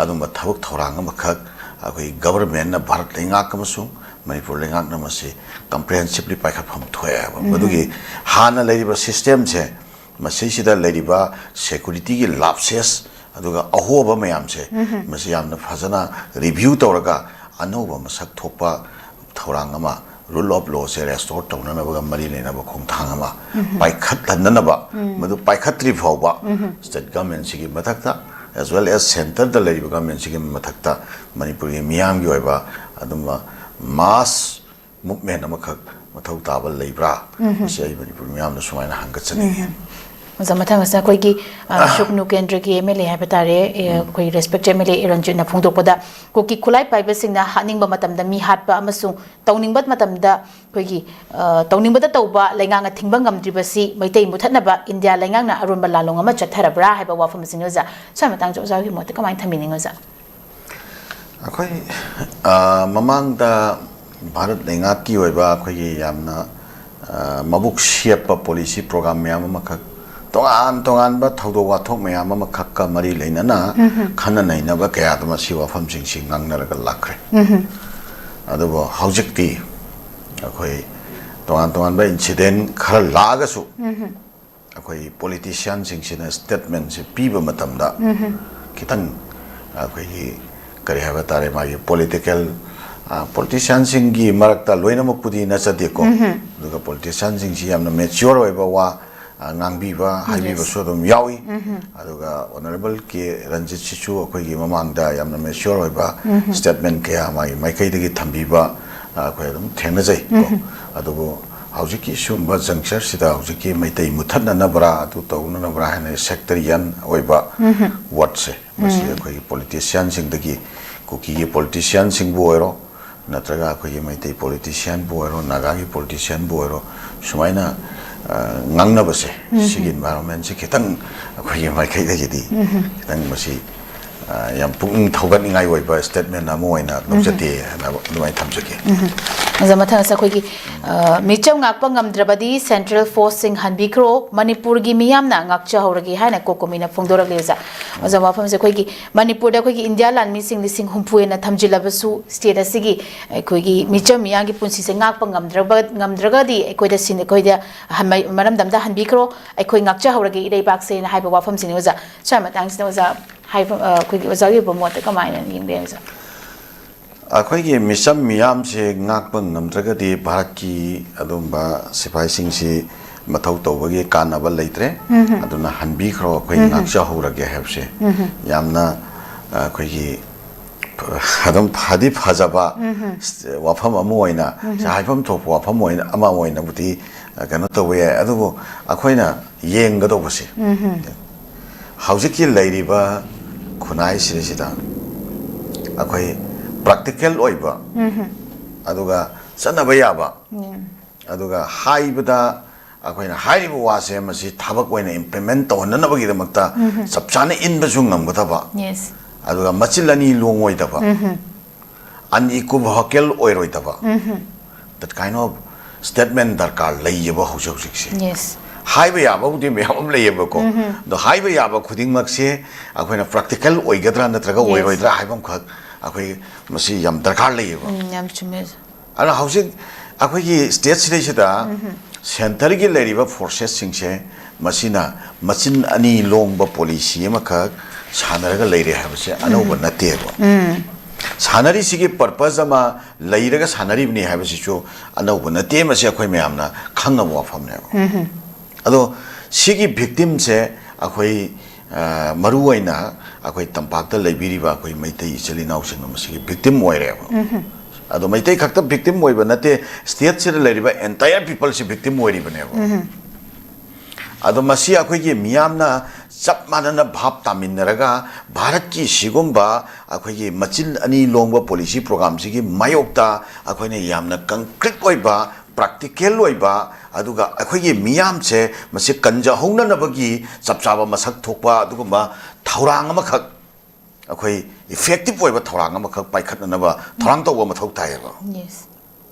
ꯑꯗꯨꯝꯕ ꯊꯕꯛ ꯊꯧꯔꯥꯡ ꯑꯃꯈꯛ ꯑꯩꯈꯣꯏ ꯒꯕꯔꯃꯦꯟꯅ, ꯚꯥꯔꯠ ꯂꯩꯉꯥꯛ ꯑꯃꯁꯨꯡ ꯃꯅꯤꯄꯨꯔ ꯂꯩꯉꯥꯛꯅ ꯃꯁꯤ comprehensively ꯄꯥꯏꯈꯠꯐꯝ ꯊꯣꯛꯑꯦ ꯍꯥꯏꯕ꯫ ꯃꯗꯨꯒꯤ ꯍꯥꯟꯅ ꯂꯩꯔꯤꯕ system ꯁꯦ, ꯃꯁꯤꯁꯤꯗ ꯂꯩꯔꯤꯕ security ꯒꯤ lapses, ꯑꯗꯨꯒ ꯑꯍꯣꯕ ꯃꯌꯥꯝꯁꯦ, ꯃꯁꯤ ꯌꯥꯝꯅ ꯐꯖꯅ review ꯇꯧꯔꯒ ꯑꯅꯧꯕ ꯃꯁꯛ ꯊꯣꯛꯄ ꯊꯧꯔꯥꯡ ꯑꯃ, rule of law say restore ꯇꯧꯅꯅꯕꯒ ꯃꯔꯤ ꯂꯩꯅꯕ ꯈꯣꯡꯊꯥꯡ ꯑꯃ ꯄꯥꯏꯈꯠꯍꯟꯅꯅꯕ, ꯃꯗꯨ ꯄꯥꯏꯈꯠꯇ꯭ꯔꯤ ꯐꯥꯎꯕ state government ꯁꯤꯒꯤ ꯃꯊꯛꯇ, as well as centre ꯗ ꯂꯩꯔꯤꯕ government ꯁꯤꯒꯤ ꯃꯊꯛꯇ ꯃꯅꯤꯄꯨꯔꯒꯤ ꯃꯤꯌꯥꯝꯒꯤ ꯑꯣꯏꯕ ꯑꯗꯨꯝꯕ mass movement ꯑꯃꯈꯛ ꯃꯊꯧ ꯇꯥꯕ ꯂꯩꯕ꯭ꯔꯥ? ꯃꯁꯤ ꯑꯩ ꯃꯅꯤꯄꯨꯔ ꯃꯤꯌꯥꯝꯗ ꯁꯨꯃꯥꯏꯅ ꯍꯪꯒꯠꯆꯅꯤꯡꯉꯤ꯫ ꯑꯣꯖꯥ, ꯃꯊꯪ ꯑꯁꯤꯅ ꯑꯩꯈꯣꯏꯒꯤ, ꯑ, ꯁꯨꯒꯅꯨ ꯀꯦꯟꯗ꯭ꯔꯒꯤ M L A ꯍꯥꯏꯕ ꯇꯥꯔꯦ, ꯑꯦ, ꯑꯩꯈꯣꯏ respected M L A ꯔꯟꯖꯤꯠꯅ ꯐꯣꯡꯗꯣꯛꯄꯗ, ꯀꯨꯀꯤ ꯈꯨꯠꯂꯥꯏ ꯄꯥꯏꯕꯁꯤꯡꯅ ꯍꯥꯠꯅꯤꯡꯕ ꯃꯇꯝꯗ ꯃꯤ ꯍꯥꯠꯄ ꯑꯃꯁꯨꯡ ꯇꯧꯅꯤꯡꯕ ꯃꯇꯝꯗ ꯑꯩꯈꯣꯏꯒꯤ, ꯑ, ꯇꯧꯅꯤꯡꯕꯗ ꯇꯧꯕ ꯂꯩꯉꯥꯛꯅ ꯊꯤꯡꯕ ꯉꯝꯗ꯭ꯔꯤꯕꯁꯤ ꯃꯩꯇꯩ ꯃꯨꯊꯠꯅꯕ ꯏꯟꯗꯤꯌꯥ ꯂꯩꯉꯥꯛꯅ ꯑꯔꯣꯟꯕ ꯂꯥꯂꯣꯡ ꯑꯃ ꯆꯠꯊꯔꯕ꯭ꯔꯥ ꯍꯥꯏꯕ ꯋꯥꯐꯝꯁꯤꯅꯤ ꯑꯣꯖꯥ꯫ ꯁ꯭ꯋꯥꯏ ꯃꯇꯥꯡꯁꯦ ꯑꯣꯖꯥꯒꯤ ꯃꯣꯠꯇ ꯀꯃꯥꯏꯅ ꯊꯝꯕꯤꯅꯤꯡꯉꯤ ꯑꯣꯖꯥ? ꯑꯩꯈꯣꯏ, ꯑ, ꯃꯃꯥꯡꯗ ꯚꯥꯔꯠ ꯂꯩꯉꯥꯛꯀꯤ ꯑꯣꯏꯕ ꯑꯩꯈꯣꯏꯒꯤ ꯌꯥꯝꯅ, ꯑ, ꯃꯕꯨꯛ ꯁꯦꯞꯄ policy program ꯃꯌꯥꯝ ꯑꯃꯈꯛ, ꯇꯣꯉꯥꯟ ꯇꯣꯉꯥꯟꯕ ꯊꯧꯗꯣꯛ ꯋꯥꯊꯣꯛ ꯃꯌꯥꯝ ꯑꯃꯈꯛꯀ ꯃꯔꯤ ꯂꯩꯅꯅ ꯈꯟꯅ ꯅꯩꯅꯕ ꯀꯌꯥꯗ ꯃꯁꯤ ꯋꯥꯐꯝꯁꯤꯡꯁꯤ ꯉꯥꯡꯅꯔꯒ ꯂꯥꯛꯈ꯭ꯔꯦ꯫ ꯑꯗꯨꯕꯨ ꯍꯧꯖꯤꯛꯇꯤ ꯑꯩꯈꯣꯏ ꯇꯣꯉꯥꯟ ꯇꯣꯉꯥꯟꯕ incident ꯈꯔ ꯂꯥꯛꯑꯒꯁꯨ, ꯑꯩꯈꯣꯏ politician ꯁꯤꯡꯁꯤꯅ statement ꯁꯦ ꯄꯤꯕ ꯃꯇꯝꯗ ꯈꯤꯇꯪ ꯑꯩꯈꯣꯏꯒꯤ ꯀꯔꯤ ꯍꯥꯏꯕ ꯇꯥꯔꯦ, ꯃꯥꯒꯤ political, ꯑ, politician ꯁꯤꯡꯒꯤ ꯃꯔꯛꯇ ꯂꯣꯏꯅꯃꯛꯄꯨꯗꯤ ꯅꯠꯆꯗꯦꯀꯣ, ꯑꯗꯨꯒ politician ꯁꯤꯡꯁꯤ ꯌꯥꯝꯅ mature ꯑꯣꯏꯕ ꯋꯥ, ꯑ, ꯉꯥꯡꯕꯤꯕ, ꯍꯥꯏꯕꯤꯕꯁꯨ ꯑꯗꯨꯝ ꯌꯥꯎꯏ꯫ ꯑꯗꯨꯒ Honourable ꯀꯦ ꯔꯟꯖꯤꯠꯁꯤꯁꯨ ꯑꯩꯈꯣꯏꯒꯤ ꯃꯃꯥꯡꯗ ꯌꯥꯝꯅ mature ꯑꯣꯏꯕ statement ꯀꯌꯥ ꯃꯥꯒꯤ ꯃꯥꯏꯀꯩꯗꯒꯤ ꯊꯝꯕꯤꯕ, ꯑ, ꯑꯩꯈꯣꯏ ꯑꯗꯨꯝ ꯊꯦꯡꯅꯖꯩ ꯀꯣ꯫ ꯑꯗꯨꯕꯨ ꯍꯧꯖꯤꯛꯀꯤ ꯁꯤꯒꯨꯝꯕ juncture ꯁꯤꯗ ꯍꯧꯖꯤꯛꯀꯤ ꯃꯩꯇꯩ ꯃꯨꯊꯠꯅꯅꯕ꯭ꯔꯥ, ꯑꯗꯨ ꯇꯧꯅꯅꯕ꯭ꯔꯥ ꯍꯥꯏꯅ sectarian ꯑꯣꯏꯕ word ꯁꯦ, ꯃꯁꯤ ꯑꯩꯈꯣꯏꯒꯤ politician ꯁꯤꯡꯗꯒꯤ, ꯀꯨꯀꯤꯒꯤ politician ꯁꯤꯡꯕꯨ ꯑꯣꯏꯔꯣ, ꯅꯠꯇ꯭ꯔꯒ ꯑꯩꯈꯣꯏꯒꯤ ꯃꯩꯇꯩ politician ꯕꯨ ꯑꯣꯏꯔꯣ, ꯅꯥꯒꯥꯒꯤ politician ꯕꯨ ꯑꯣꯏꯔꯣ, ꯁꯨꯃꯥꯏꯅ, ꯑ, ꯉꯥꯡꯅꯕꯁꯦ, ꯁꯤꯒꯤ environment ꯁꯦ ꯈꯤꯇꯪ ꯑꯩꯈꯣꯏꯒꯤ ꯃꯥꯏꯀꯩꯗꯒꯤꯗꯤ ꯈꯤꯇꯪ ꯃꯁꯤ, ꯑ, ꯌꯥꯝ ꯄꯨꯛꯅꯤꯡ ꯊꯧꯒꯠꯅꯤꯡꯉꯥꯏ ꯑꯣꯏꯕ statement ꯑꯃ ꯑꯣꯏꯅ ꯂꯧꯖꯗꯦ ꯍꯥꯏꯅ ꯑꯗꯨꯃꯥꯏꯅ ꯊꯝꯖꯒꯦ꯫ ꯑꯣꯖꯥ, ꯃꯊꯪ ꯑꯁꯤ ꯑꯩꯈꯣꯏꯒꯤ, ꯑ, ꯃꯤꯆꯝ ꯉꯥꯛꯄ ꯉꯝꯗ꯭ꯔꯕꯗꯤ central forceꯁꯤꯡ ꯍꯟꯕꯤꯈ꯭ꯔꯣ, ꯃꯅꯤꯄꯨꯔꯒꯤ ꯃꯤꯌꯥꯝꯅ ꯉꯥꯛꯆꯍꯧꯔꯒꯦ ꯍꯥꯏꯅ ꯀꯣꯀꯣꯃꯤꯅ ꯐꯣꯡꯗꯣꯔꯛꯂꯤ ꯑꯣꯖꯥ꯫ ꯑꯣꯖꯥ, ꯋꯥꯐꯝꯁꯦ ꯑꯩꯈꯣꯏꯒꯤ ꯃꯅꯤꯄꯨꯔꯗ ꯑꯩꯈꯣꯏꯒꯤ ꯏꯟꯗꯤꯌꯥ ꯂꯥꯟꯃꯤꯁꯤꯡ ꯂꯤꯁꯤꯡ ꯍꯨꯝꯐꯨ ꯍꯦꯟꯅ ꯊꯝꯖꯤꯜꯂꯕꯁꯨ state ꯑꯁꯤꯒꯤ ꯑꯩꯈꯣꯏꯒꯤ ꯃꯤꯆꯝ ꯃꯤꯌꯥꯝꯒꯤ ꯄꯨꯟꯁꯤꯁꯦ ꯉꯥꯛꯄ ꯉꯝꯗ꯭ꯔꯕ, ꯉꯝꯗ꯭ꯔꯒꯗꯤ ꯑꯩꯈꯣꯏꯗ ꯁꯤꯟ-, ꯑꯩꯈꯣꯏꯗ ꯍꯟ-, ꯃꯔꯝꯗꯝꯗ ꯍꯟꯕꯤꯈ꯭ꯔꯣ, ꯑꯩꯈꯣꯏ ꯉꯥꯛꯆꯍꯧꯔꯒꯦ ꯏꯔꯩꯕꯥꯛꯁꯦꯅ ꯍꯥꯏꯕ ꯋꯥꯐꯝꯁꯤꯅꯤ ꯑꯣꯖꯥ꯫ ꯁ꯭ꯋꯥꯏ ꯃꯇꯥꯡꯁꯤꯗ ꯑꯣꯖꯥ ꯍꯥꯏꯕ, ꯑ, ꯑꯩꯈꯣꯏꯒꯤ ꯑꯣꯖꯥꯒꯤ ꯑꯣꯏꯕ ꯃꯣꯠꯇ ꯀꯃꯥꯏꯅ ꯌꯦꯡꯕꯤꯔꯤ ꯑꯣꯖꯥ? ꯑꯩꯈꯣꯏꯒꯤ ꯃꯤꯆꯝ ꯃꯤꯌꯥꯝꯁꯦ ꯉꯥꯛꯄ ꯉꯝꯗ꯭ꯔꯒꯗꯤ ꯚꯥꯔꯠꯀꯤ ꯑꯗꯨꯝꯕ ꯁꯤꯐꯥꯏꯁꯤꯡꯁꯤ ꯃꯊꯧ ꯇꯧꯕꯒꯤ ꯀꯥꯟꯅꯕ ꯂꯩꯇ꯭ꯔꯦ꯫ ꯑꯗꯨꯅ ꯍꯟꯕꯤꯈ꯭ꯔꯣ, ꯑꯩꯈꯣꯏ ꯉꯥꯛꯆꯍꯧꯔꯒꯦ ꯍꯥꯏꯕꯁꯦ ꯌꯥꯝꯅ, ꯑ, ꯑꯩꯈꯣꯏꯒꯤ ꯑꯗꯨꯝ ꯐꯗꯤ ꯐꯖꯕ ꯋꯥꯐꯝ ꯑꯃ ꯑꯣꯏꯅ, ꯁꯤ ꯍꯥꯏꯐꯝ ꯊꯣꯛꯄ ꯋꯥꯐꯝ ꯑꯣꯏꯅ, ꯑꯃ ꯑꯣꯏꯅꯕꯨꯗꯤ, ꯑ, ꯀꯩꯅꯣ ꯇꯧꯕ ꯌꯥꯏ꯫ ꯑꯗꯨꯕꯨ ꯑꯩꯈꯣꯏꯅ ꯌꯦꯡꯒꯗꯧꯕꯁꯦ, ꯍꯧꯖꯤꯛꯀꯤ ꯂꯩꯔꯤꯕ ꯈꯨꯟꯅꯥꯏꯁꯤꯗꯩꯁꯤꯗ ꯑꯩꯈꯣꯏ practical ꯑꯣꯏꯕ, ꯑꯗꯨꯒ ꯆꯠꯅꯕ ꯌꯥꯕ, ꯑꯗꯨꯒ ꯍꯥꯏꯕꯗ ꯑꯩꯈꯣꯏꯅ ꯍꯥꯏꯔꯤꯕ ꯋꯥꯁꯦ ꯃꯁꯤ ꯊꯕꯛ ꯑꯣꯏꯅ implement ꯇꯧꯍꯟꯅꯅꯕꯒꯤꯗꯃꯛꯇ ꯆꯞ ꯆꯥꯅ ꯏꯟꯕꯁꯨ ꯉꯝꯒꯗꯕ, Yes. ꯑꯗꯨꯒ ꯃꯆꯤꯜ ꯑꯅꯤ ꯂꯣꯡꯉꯣꯏꯗꯕ, unequivocal ꯑꯣꯏꯔꯣꯏꯗꯕ, that kind of statement ꯗꯔꯀꯥꯔ ꯂꯩꯌꯦꯕ ꯍꯧꯖꯤꯛ ꯍꯧꯖꯤꯛꯁꯦ꯫ Yes. ꯍꯥꯏꯕ ꯌꯥꯕꯕꯨꯗꯤ ꯃꯌꯥꯝ ꯑꯃ ꯂꯩꯌꯦꯕꯀꯣ, ꯑꯗꯣ ꯍꯥꯏꯕ ꯌꯥꯕ ꯈꯨꯗꯤꯡꯃꯛꯁꯦ ꯑꯩꯈꯣꯏꯅ practical ꯑꯣꯏꯒꯗ꯭ꯔꯥ ꯅꯠꯇ꯭ꯔꯒ Yes. ꯑꯣꯏꯔꯣꯏꯗ꯭ꯔꯥ ꯍꯥꯏꯕ ꯑꯃꯈꯛ ꯑꯩꯈꯣꯏ ꯃꯁꯤ ꯌꯥꯝ ꯗꯔꯀꯥꯔ ꯂꯩꯌꯦꯕ꯫ ꯎꯝ, ꯌꯥꯝ ꯆꯨꯝꯃꯦ ꯑꯣꯖꯥ꯫ ꯑꯗꯨꯅ ꯍꯧꯖꯤꯛ ꯑꯩꯈꯣꯏꯒꯤ stateꯁꯤꯗꯩꯁꯤꯗ centreꯒꯤ ꯂꯩꯔꯤꯕ forcesꯁꯤꯡꯁꯦ ꯃꯁꯤꯅ ꯃꯆꯤꯟ ꯑꯅꯤ ꯂꯣꯡꯕ policy ꯑꯃꯈꯛ ꯁꯥꯟꯅꯔꯒ ꯂꯩꯔꯦ ꯍꯥꯏꯕꯁꯦ ꯑꯅꯧꯕ ꯅꯠꯇꯦꯕ꯫ ꯁꯥꯟꯅꯔꯤꯁꯤꯒꯤ purpose ꯑꯃ ꯂꯩꯔꯒ ꯁꯥꯟꯅꯔꯤꯕꯅꯤ ꯍꯥꯏꯕꯁꯤꯁꯨ ꯑꯅꯧꯕ ꯅꯠꯇꯦ, ꯃꯁꯤ ꯑꯩꯈꯣꯏ ꯃꯌꯥꯝꯅ ꯈꯪꯉꯕ ꯋꯥꯐꯝꯅꯦꯕ꯫ ꯑꯗꯣ ꯁꯤꯒꯤ victimꯁꯦ ꯑꯩꯈꯣꯏ, ꯑ, ꯃꯔꯨꯑꯣꯏꯅ ꯑꯩꯈꯣꯏ ꯇꯝꯄꯥꯛꯇ ꯂꯩꯕꯤꯔꯤꯕ ꯑꯩꯈꯣꯏ ꯃꯩꯇꯩ ꯏꯆꯤꯜ ꯏꯅꯥꯎꯁꯤꯡꯅ ꯃꯁꯤꯒꯤ victim ꯑꯣꯏꯔꯦꯕ꯫ ꯑꯗꯣ ꯃꯩꯇꯩ ꯈꯛꯇ victim ꯑꯣꯏꯕ ꯅꯠꯇꯦ, stateꯁꯤꯗ ꯂꯩꯔꯤꯕ entire peopleꯁꯤ victim ꯑꯣꯏꯔꯤꯕꯅꯦꯕ꯫ ꯑꯗꯣ ꯃꯁꯤ ꯑꯩꯈꯣꯏꯒꯤ ꯃꯤꯌꯥꯝꯅ ꯆꯞ ꯃꯥꯟꯅꯅ ꯚꯥꯞ ꯇꯥꯃꯤꯟꯅꯔꯒ ꯚꯥꯔꯠꯀꯤ ꯁꯤꯒꯨꯝꯕ ꯑꯩꯈꯣꯏꯒꯤ ꯃꯆꯤꯟ ꯑꯅꯤ ꯂꯣꯡꯕ policy programꯁꯤꯒꯤ ꯃꯥꯌꯣꯛꯇ ꯑꯩꯈꯣꯏꯅ ꯌꯥꯝꯅ concrete ꯑꯣꯏꯕ, practical ꯑꯣꯏꯕ, ꯑꯗꯨꯒ ꯑꯩꯈꯣꯏꯒꯤ ꯃꯤꯌꯥꯝꯁꯦ ꯃꯁꯤ ꯀꯟꯖꯍꯧꯅꯅꯕꯒꯤ ꯆꯞ ꯆꯥꯕ ꯃꯁꯛ ꯊꯣꯛꯄ ꯑꯗꯨꯒꯨꯝꯕ ꯊꯧꯔꯥꯡ ꯑꯃꯈꯛ, ꯑꯩꯈꯣꯏ effective ꯑꯣꯏꯕ ꯊꯧꯔꯥꯡ ꯑꯃꯈꯛ ꯄꯥꯏꯈꯠꯅꯅꯕ ꯊꯧꯔꯥꯡ ꯇꯧꯕ ꯃꯊꯧ ꯇꯥꯏꯌꯦꯕ꯫ Yes.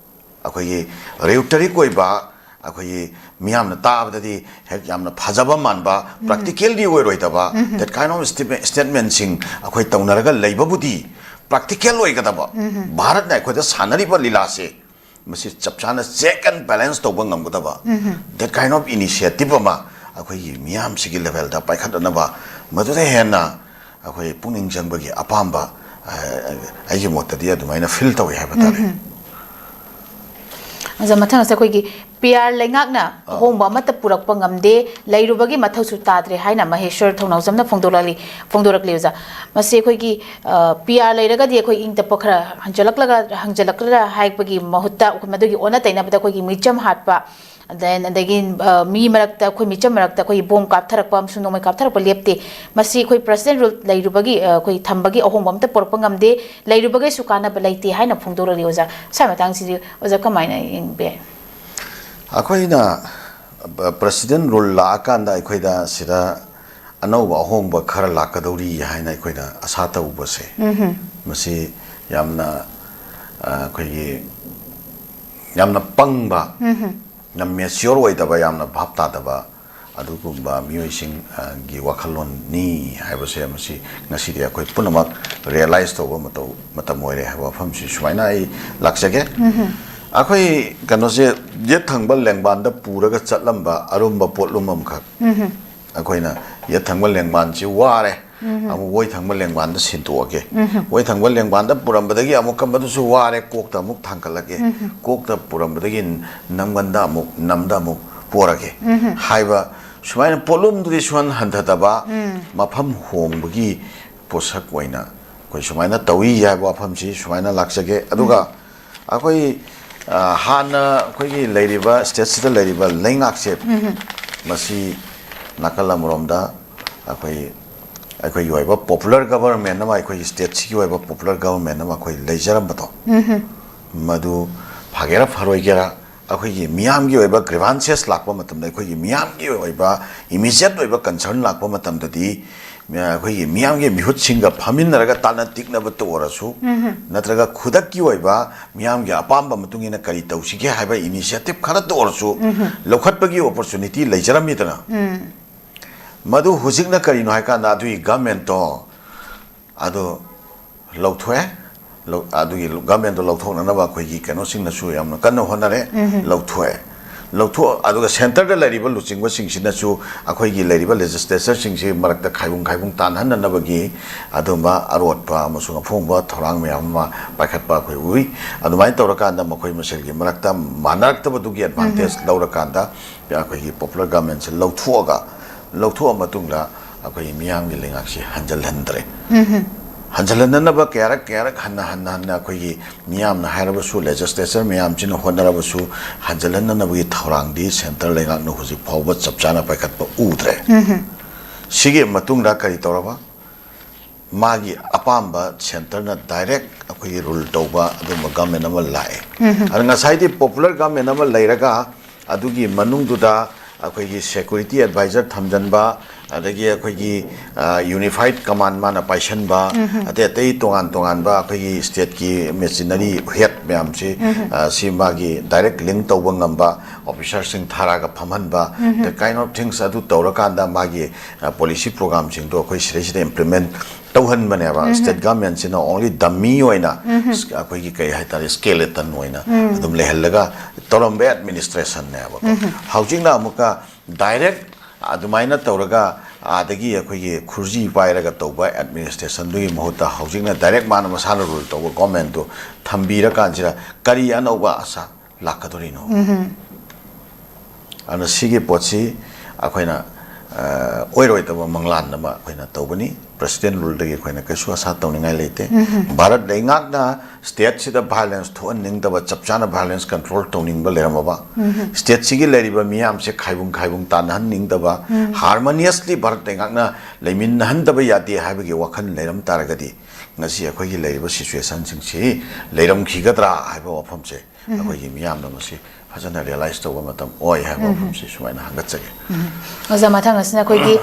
ꯑꯩꯈꯣꯏꯒꯤ ꯔꯤꯇꯣꯔꯤꯛ ꯑꯣꯏꯕ, ꯑꯩꯈꯣꯏꯒꯤ ꯃꯤꯌꯥꯝꯅ ꯇꯥꯕꯗꯗꯤ ꯍꯦꯛ ꯌꯥꯝꯅ ꯐꯖꯕ ꯃꯥꯟꯕ, ꯄ꯭ꯔꯦꯛꯇꯤꯀꯦꯜꯗꯤ ꯑꯣꯏꯔꯣꯏꯗꯕ, that kind of statement, statementꯁꯤꯡ ꯑꯩꯈꯣꯏ ꯇꯧꯅꯔꯒ ꯂꯩꯕꯕꯨꯗꯤ ꯄ꯭ꯔꯦꯛꯇꯤꯀꯦꯜ ꯑꯣꯏꯒꯗꯕ, ꯚꯥꯔꯠꯅ ꯑꯩꯈꯣꯏꯗ ꯁꯥꯟꯅꯔꯤꯕ ꯂꯤꯂꯥꯁꯦ ꯃꯁꯤ ꯆꯞ ꯆꯥꯅ check and balance ꯇꯧꯕ ꯉꯝꯒꯗꯕ, that kind of initiative ꯑꯃ ꯑꯩꯈꯣꯏꯒꯤ ꯃꯤꯌꯥꯝꯁꯤꯒꯤ ꯂꯦꯚꯦꯜꯗ ꯄꯥꯏꯈꯠꯅꯅꯕ, ꯃꯗꯨꯗ ꯍꯦꯟꯅ ꯑꯩꯈꯣꯏ ꯄꯨꯛꯅꯤꯡ ꯆꯪꯕꯒꯤ ꯑꯄꯥꯝꯕ, ꯑ, ꯑꯩꯒꯤ ꯃꯣꯠꯇꯗꯤ ꯑꯗꯨꯃꯥꯏꯅ ꯐꯤꯜ ꯇꯧꯏ ꯍꯥꯏꯕ ꯇꯥꯔꯦ꯫ ꯑꯣꯖꯥ, ꯃꯊꯪ ꯑꯁꯦ ꯑꯩꯈꯣꯏꯒꯤ ꯄꯤ ꯑꯥꯔ ꯂꯩꯉꯥꯛꯅ ꯑꯍꯣꯡꯕ ꯑꯃꯠꯇ ꯄꯨꯔꯛꯄ ꯉꯝꯗꯦ, ꯂꯩꯔꯨꯕꯒꯤ ꯃꯊꯧꯁꯨ ꯇꯥꯗ꯭ꯔꯦ ꯍꯥꯏꯅ ꯃꯍꯦꯁ꯭ꯋꯔ ꯊꯧꯅꯥꯎꯖꯝꯅ ꯐꯣꯡꯗꯣꯔꯛꯂꯤ꯫ ꯐꯣꯡꯗꯣꯔꯛꯂꯤ ꯑꯣꯖꯥ꯫ ꯃꯁꯤ ꯑꯩꯈꯣꯏꯒꯤ ꯄꯤ ꯑꯥꯔ ꯂꯩꯔꯒꯗꯤ ꯑꯩꯈꯣꯏ ꯏꯪ ꯇꯞꯄ ꯈꯔ ꯍꯟꯖꯜꯂꯛꯂꯒ, ꯍꯟꯖꯜꯂꯛꯂꯔꯥ ꯍꯥꯏꯕꯒꯤ ꯃꯍꯨꯠꯇ ꯑꯩꯈꯣꯏ ꯃꯗꯨꯒꯤ ꯑꯣꯟꯅ ꯇꯩꯅꯕꯗ ꯑꯩꯈꯣꯏꯒꯤ ꯃꯤꯆꯝ ꯍꯥꯠꯄ, then ꯑꯗꯒꯤ ꯑ, ꯃꯤ ꯃꯔꯛꯇ, ꯑꯩꯈꯣꯏ ꯃꯤꯆꯝ ꯃꯔꯛꯇ ꯑꯩꯈꯣꯏꯒꯤ ꯕꯣꯝ ꯀꯥꯞꯊꯔꯛꯄ ꯑꯃꯁꯨꯡ ꯅꯣꯡꯃꯩ ꯀꯥꯞꯊꯔꯛꯄ ꯂꯦꯞꯇꯦ꯫ ꯃꯁꯤ ꯑꯩꯈꯣꯏ ꯄ꯭ꯔꯁꯤꯗꯦꯟ ꯔꯨꯜ ꯂꯩꯔꯨꯕꯒꯤ, ꯑ, ꯑꯩꯈꯣꯏ ꯊꯝꯕꯒꯤ ꯑꯍꯣꯡꯕ ꯑꯝꯇ ꯄꯨꯔꯛꯄ ꯉꯝꯗꯦ, ꯂꯩꯔꯨꯕꯒꯩꯁꯨ ꯀꯥꯟꯅꯕ ꯂꯩꯇꯦ ꯍꯥꯏꯅ ꯐꯣꯡꯗꯣꯔꯛꯂꯤ ꯑꯣꯖꯥ꯫ ꯁ꯭ꯋꯥꯏ ꯃꯇꯥꯡꯁꯤꯗꯤ ꯑꯣꯖꯥ ꯀꯃꯥꯏꯅ ꯌꯦꯡꯕ ꯌꯥꯏ? ꯑꯩꯈꯣꯏꯅ ꯄ꯭ꯔꯁꯤꯗꯦꯟ ꯔꯨꯜ ꯂꯥꯛꯑꯀꯥꯟꯗ ꯑꯩꯈꯣꯏꯗ ꯁꯤꯗ ꯑꯅꯧꯕ ꯑꯍꯣꯡꯕ ꯈꯔ ꯂꯥꯛꯀꯗꯧꯔꯤ ꯍꯥꯏꯅ ꯑꯩꯈꯣꯏꯅ ꯑꯁꯥ ꯇꯧꯕꯁꯦ, ꯃꯁꯤ ꯌꯥꯝꯅ, ꯑ, ꯑꯩꯈꯣꯏꯒꯤ ꯌꯥꯝꯅ ꯄꯪꯕ, ꯌꯥꯝ ꯃꯦꯆ꯭ꯌꯣꯔ ꯑꯣꯏꯗꯕ, ꯌꯥꯝꯅ ꯚꯥꯞ ꯇꯥꯗꯕ ꯑꯗꯨꯒꯨꯝꯕ ꯃꯤꯑꯣꯏꯁꯤꯡ, ꯑ, ꯒꯤ ꯋꯥꯈꯜꯂꯣꯟꯅꯤ ꯍꯥꯏꯕꯁꯦ ꯃꯁꯤ ꯉꯁꯤꯗꯤ ꯑꯩꯈꯣꯏ ꯄꯨꯝꯅꯃꯛ ꯔꯤꯌꯦꯂꯥꯏꯁ ꯇꯧꯕ ꯃꯇꯧ, ꯃꯇꯝ ꯑꯣꯏꯔꯦ ꯍꯥꯏꯕ ꯋꯥꯐꯝꯁꯤ ꯁꯨꯃꯥꯏꯅ ꯑꯩ ꯂꯥꯛꯆꯒꯦ꯫ ꯑꯩꯈꯣꯏ ꯀꯩꯅꯣꯁꯦ ꯌꯦꯠ ꯊꯪꯕ ꯂꯦꯡꯕꯥꯟꯗ ꯄꯨꯔꯒ ꯆꯠꯂꯝꯕ ꯑꯔꯨꯝꯕ ꯄꯣꯠꯂꯨꯝ ꯑꯃꯈꯛ ꯑꯩꯈꯣꯏꯅ ꯌꯦꯠ ꯊꯪꯕ ꯂꯦꯡꯕꯥꯟꯁꯤ ꯋꯥꯔꯦ, ꯑꯃꯨꯛ ꯑꯣꯏ ꯊꯪꯕ ꯂꯦꯡꯕꯥꯟꯗ ꯁꯤꯟꯇꯣꯛꯑꯒꯦ꯫ ꯑꯣꯏ ꯊꯪꯕ ꯂꯦꯡꯕꯥꯟꯗ ꯄꯨꯔꯝꯕꯗꯒꯤ ꯑꯃꯨꯛꯀ ꯃꯗꯨꯁꯨ ꯋꯥꯔꯦ, ꯀꯣꯛꯇ ꯑꯃꯨꯛ ꯊꯥꯡꯒꯠꯂꯒꯦ꯫ ꯀꯣꯛꯇ ꯄꯨꯔꯝꯕꯗꯒꯤ ꯅꯝꯒꯟꯗ ꯑꯃꯨꯛ, ꯅꯝꯗ ꯑꯃꯨꯛ ꯄꯣꯔꯒꯦ ꯍꯥꯏꯕ ꯁꯨꯃꯥꯏꯅ ꯄꯣꯠꯂꯨꯝꯗꯨꯗꯤ ꯁꯨꯍꯟ ꯍꯟꯊꯗꯕ, ꯃꯐꯝ ꯍꯣꯡꯕꯒꯤ ꯄꯣꯠꯁꯛ ꯑꯣꯏꯅ ꯑꯩꯈꯣꯏ ꯁꯨꯃꯥꯏꯅ ꯇꯧꯏ ꯍꯥꯏꯕ ꯋꯥꯐꯝꯁꯤ ꯁꯨꯃꯥꯏꯅ ꯂꯥꯛꯆꯒꯦ꯫ ꯑꯗꯨꯒ ꯑꯩꯈꯣꯏ, ꯑ, ꯍꯥꯟꯅ ꯑꯩꯈꯣꯏꯒꯤ ꯂꯩꯔꯤꯕ ꯁ꯭ꯇꯦꯠꯁꯤꯗ ꯂꯩꯔꯤꯕ ꯂꯩꯉꯥꯛꯁꯦ, ꯃꯁꯤ ꯅꯥꯀꯜ ꯑꯃꯔꯣꯝꯗ ꯑꯩꯈꯣꯏ, ꯑꯩꯈꯣꯏꯒꯤ ꯑꯣꯏꯕ ꯄꯣꯄꯨꯂꯔ ꯒꯕꯔꯟꯃꯦꯟ ꯑꯃ, ꯑꯩꯈꯣꯏꯒꯤ ꯁ꯭ꯇꯦꯠꯁꯤꯒꯤ ꯑꯣꯏꯕ ꯄꯣꯄꯨꯂꯔ ꯒꯕꯔꯟꯃꯦꯟ ꯑꯃ ꯑꯩꯈꯣꯏ ꯂꯩꯖꯔꯝꯕꯗꯣ, ꯃꯗꯨ ꯐꯒꯦꯔꯥ ꯐꯔꯣꯏꯒꯦꯔꯥ, ꯑꯩꯈꯣꯏꯒꯤ ꯃꯤꯌꯥꯝꯒꯤ ꯑꯣꯏꯕ ꯒ꯭ꯔꯤꯚꯥꯟꯁꯦꯁ ꯂꯥꯛꯄ ꯃꯇꯝꯗ, ꯑꯩꯈꯣꯏꯒꯤ ꯃꯤꯌꯥꯝꯒꯤ ꯑꯣꯏꯕ ꯏꯃꯤꯖꯤꯌꯦꯠ ꯑꯣꯏꯕ ꯀꯟꯁꯔꯟ ꯂꯥꯛꯄ ꯃꯇꯝꯗꯗꯤ, ꯑꯩꯈꯣꯏꯒꯤ ꯃꯤꯌꯥꯝꯒꯤ ꯃꯤꯍꯨꯠꯁꯤꯡꯒ ꯐꯝꯃꯤꯟꯅꯔꯒ ꯇꯥꯟꯅ ꯇꯤꯛꯅꯕꯇ ꯑꯣꯏꯔꯁꯨ, ꯅꯠꯇ꯭ꯔꯒ ꯈꯨꯗꯛꯀꯤ ꯑꯣꯏꯕ ꯃꯤꯌꯥꯝꯒꯤ ꯑꯄꯥꯝꯕ ꯃꯇꯨꯡ ꯏꯟꯅ ꯀꯔꯤ ꯇꯧꯁꯤꯒꯦ ꯍꯥꯏꯕ initiative ꯈꯔꯇ ꯑꯣꯏꯔꯁꯨ ꯂꯧꯈꯠꯄꯒꯤ opportunity ꯂꯩꯖꯔꯝꯃꯤꯗꯅ꯫ ꯃꯗꯨ ꯍꯧꯖꯤꯛꯅ ꯀꯔꯤꯅꯣ ꯍꯥꯏꯀꯥꯟꯗ ꯑꯗꯨꯒꯤ governmentꯇꯣ ꯑꯗꯨ ꯂꯧꯊꯣꯛꯑꯦ꯫ ꯂꯧ-, ꯑꯗꯨꯒꯤ governmentꯗꯣ ꯂꯧꯊꯣꯛꯅꯅꯕ ꯑꯩꯈꯣꯏꯒꯤ ꯀꯩꯅꯣꯁꯤꯡꯅꯁꯨ ꯌꯥꯝꯅ ꯀꯟꯅ ꯍꯣꯠꯅꯔꯦ꯫ ꯂꯧꯊꯣꯛꯑꯦ꯫ ꯂꯧꯊꯣꯛ-, ꯑꯗꯨꯒ centreꯗ ꯂꯩꯔꯤꯕ ꯂꯨꯆꯤꯡꯕꯁꯤꯡꯁꯤꯅꯁꯨ ꯑꯩꯈꯣꯏꯒꯤ ꯂꯩꯔꯤꯕ legislatureꯁꯤꯡꯁꯤ ꯃꯔꯛꯇ ꯈꯥꯏꯕꯨꯡ ꯈꯥꯏꯕꯨꯡ ꯇꯥꯟꯅꯍꯟꯅꯅꯕꯒꯤ ꯑꯗꯨꯝꯕ ꯑꯔꯣꯠꯄ ꯑꯃꯁꯨꯡ ꯑꯐꯣꯡꯕ ꯊꯧꯔꯥꯡ ꯃꯌꯥꯝ ꯑꯃ ꯄꯥꯏꯈꯠꯄ ꯑꯩꯈꯣꯏ ꯎꯏ꯫ ꯑꯗꯨꯃꯥꯏꯅ ꯇꯧꯔꯀꯥꯟꯗ ꯃꯈꯣꯏ ꯃꯁꯦꯜꯒꯤ ꯃꯔꯛꯇ ꯃꯥꯟꯅꯔꯛꯇꯕꯗꯨꯒꯤ advantage ꯂꯧꯔꯀꯥꯟꯗ ꯑꯩꯈꯣꯏꯒꯤ popular governmentꯁꯦ ꯂꯧꯊꯣꯛꯑꯒ, ꯂꯧꯊꯣꯛꯑ ꯃꯇꯨꯡꯗ ꯑꯩꯈꯣꯏꯒꯤ ꯃꯤꯌꯥꯝꯒꯤ ꯂꯩꯉꯥꯛꯁꯤ ꯍꯟꯖꯜꯍꯟꯗ꯭ꯔꯦ꯫ ꯍꯟꯖꯜꯍꯟꯅꯅꯕ ꯀꯌꯥꯔꯛ ꯀꯌꯥꯔꯛ ꯍꯟꯅ ꯍꯟꯅ ꯍꯟꯅ ꯑꯩꯈꯣꯏꯒꯤ ꯃꯤꯌꯥꯝꯅ ꯍꯥꯏꯔꯕꯁꯨ, legislature ꯃꯌꯥꯝꯁꯤꯅ ꯍꯣꯠꯅꯔꯕꯁꯨ, ꯍꯟꯖꯜꯍꯟꯅꯅꯕꯒꯤ ꯊꯧꯔꯥꯡꯗꯤ centre ꯂꯩꯉꯥꯛꯅ ꯍꯧꯖꯤꯛ ꯐꯥꯎꯕ ꯆꯞ ꯆꯥꯅ ꯄꯥꯏꯈꯠꯄ ꯎꯗ꯭ꯔꯦ꯫ ꯁꯤꯒꯤ ꯃꯇꯨꯡꯗ ꯀꯔꯤ ꯇꯧꯔꯕ? ꯃꯥꯒꯤ ꯑꯄꯥꯝꯕ centreꯅ direct ꯑꯩꯈꯣꯏꯒꯤ rule ꯇꯧꯕ ꯑꯗꯨꯝꯕ government ꯑꯃ ꯂꯥꯛꯑꯦ꯫ ꯑꯗ ꯉꯁꯥꯏꯗꯤ popular government ꯑꯃ ꯂꯩꯔꯒ ꯑꯗꯨꯒꯤ ꯃꯅꯨꯡꯗꯨꯗ ꯑꯩꯈꯣꯏꯒꯤ security advisor ꯊꯝꯖꯤꯟꯕ, ꯑꯗꯒꯤ ꯑꯩꯈꯣꯏꯒꯤ, ꯑ, unified command ꯃꯥꯅ ꯄꯥꯏꯁꯟꯕ, ꯑꯇꯩ ꯑꯇꯩ ꯇꯣꯉꯥꯟ ꯇꯣꯉꯥꯟꯕ ꯑꯩꯈꯣꯏꯒꯤ stateꯀꯤ machinery head ꯃꯌꯥꯝꯁꯤ, ꯑ, ꯁꯤ ꯃꯥꯒꯤ direct link ꯇꯧꯕ ꯉꯝꯕ officerꯁꯤꯡ ꯊꯥꯔꯒ ꯐꯝꯍꯟꯕ, the kind of things ꯑꯗꯨ ꯇꯧꯔꯀꯥꯟꯗ ꯃꯥꯒꯤ, ꯑ, policy programꯁꯤꯡꯗꯣ ꯑꯩꯈꯣꯏ ꯁꯤꯗꯩꯁꯤꯗ implement ꯇꯧꯍꯟꯕꯅꯦꯕ꯫ State governmentꯁꯤꯅ only dummy ꯑꯣꯏꯅ, ꯑꯩꯈꯣꯏꯒꯤ ꯀꯩ ꯍꯥꯏꯇꯥꯔꯦ, skeleton ꯑꯣꯏꯅ ꯑꯗꯨꯝ ꯂꯩꯍꯜꯂꯒ ꯇꯧꯔꯝꯕ administrationꯅꯦꯕꯀꯣ꯫ ꯍꯧꯖꯤꯛꯅ ꯑꯃꯨꯛꯀ direct ꯑꯗꯨꯃꯥꯏꯅ ꯇꯧꯔꯒ ꯑꯥꯗꯒꯤ ꯑꯩꯈꯣꯏꯒꯤ ꯈꯨꯔꯖꯤ ꯄꯥꯏꯔꯒ ꯇꯧꯕ administrationꯗꯨꯒꯤ ꯃꯍꯨꯠꯇ ꯍꯧꯖꯤꯛꯅ direct ꯃꯥꯅ ꯃꯁꯥꯅ rule ꯇꯧꯕ governmentꯗꯨ ꯊꯝꯕꯤꯔꯀꯥꯟꯁꯤꯗ ꯀꯔꯤ ꯑꯅꯧꯕ ꯑꯁꯥ ꯂꯥꯛꯀꯗꯣꯔꯤꯅꯣ? ꯑꯗꯨꯅ ꯁꯤꯒꯤ ꯄꯣꯠꯁꯤ ꯑꯩꯈꯣꯏꯅ, ꯑ, ꯑꯣꯏꯔꯣꯏꯗꯕ ꯃꯪꯂꯥꯟ ꯑꯃ ꯑꯩꯈꯣꯏꯅ ꯇꯧꯒꯅꯤ꯫ President ruleꯗꯒꯤ ꯑꯩꯈꯣꯏꯅ ꯀꯩꯁꯨ ꯑꯁꯥ ꯇꯧꯅꯤꯡꯉꯥꯏ ꯂꯩꯇꯦ꯫ ꯚꯥꯔꯠ ꯂꯩꯉꯥꯛꯅ stateꯁꯤꯗ violence ꯊꯣꯛꯍꯟꯅꯤꯡꯗꯕ, ꯆꯞ ꯆꯥꯅ violence control ꯇꯧꯅꯤꯡꯕ ꯂꯩꯔꯝꯃꯕ, stateꯁꯤꯒꯤ ꯂꯩꯔꯤꯕ ꯃꯤꯌꯥꯝꯁꯦ ꯈꯥꯏꯕꯨꯡ ꯈꯥꯏꯕꯨꯡ ꯇꯥꯟꯅꯍꯟꯅꯤꯡꯗꯕ, harmoniously ꯚꯥꯔꯠ ꯂꯩꯉꯥꯛꯅ ꯂꯩꯃꯤꯟꯅꯍꯟꯗꯕ ꯌꯥꯗꯦ ꯍꯥꯏꯕꯒꯤ ꯋꯥꯈꯜ ꯂꯩꯔꯝ ꯇꯥꯔꯒꯗꯤ, ꯉꯁꯤ ꯑꯩꯈꯣꯏꯒꯤ ꯂꯩꯔꯤꯕ situationꯁꯤꯡꯁꯤ ꯂꯩꯔꯝꯈꯤꯒꯗ꯭ꯔꯥ ꯍꯥꯏꯕ ꯋꯥꯐꯝꯁꯦ ꯑꯩꯈꯣꯏꯒꯤ ꯃꯤꯌꯥꯝꯅ ꯃꯁꯤ ꯐꯖꯅ realize ꯇꯧꯕ ꯃꯇꯝ ꯑꯣꯏ ꯍꯥꯏꯕ ꯋꯥꯐꯝꯁꯤ ꯁꯨꯃꯥꯏꯅ ꯍꯪꯒꯠꯆꯒꯦ꯫ ꯑꯣꯖꯥ, ꯃꯊꯪ ꯑꯁꯤꯅ ꯑꯩꯈꯣꯏꯒꯤ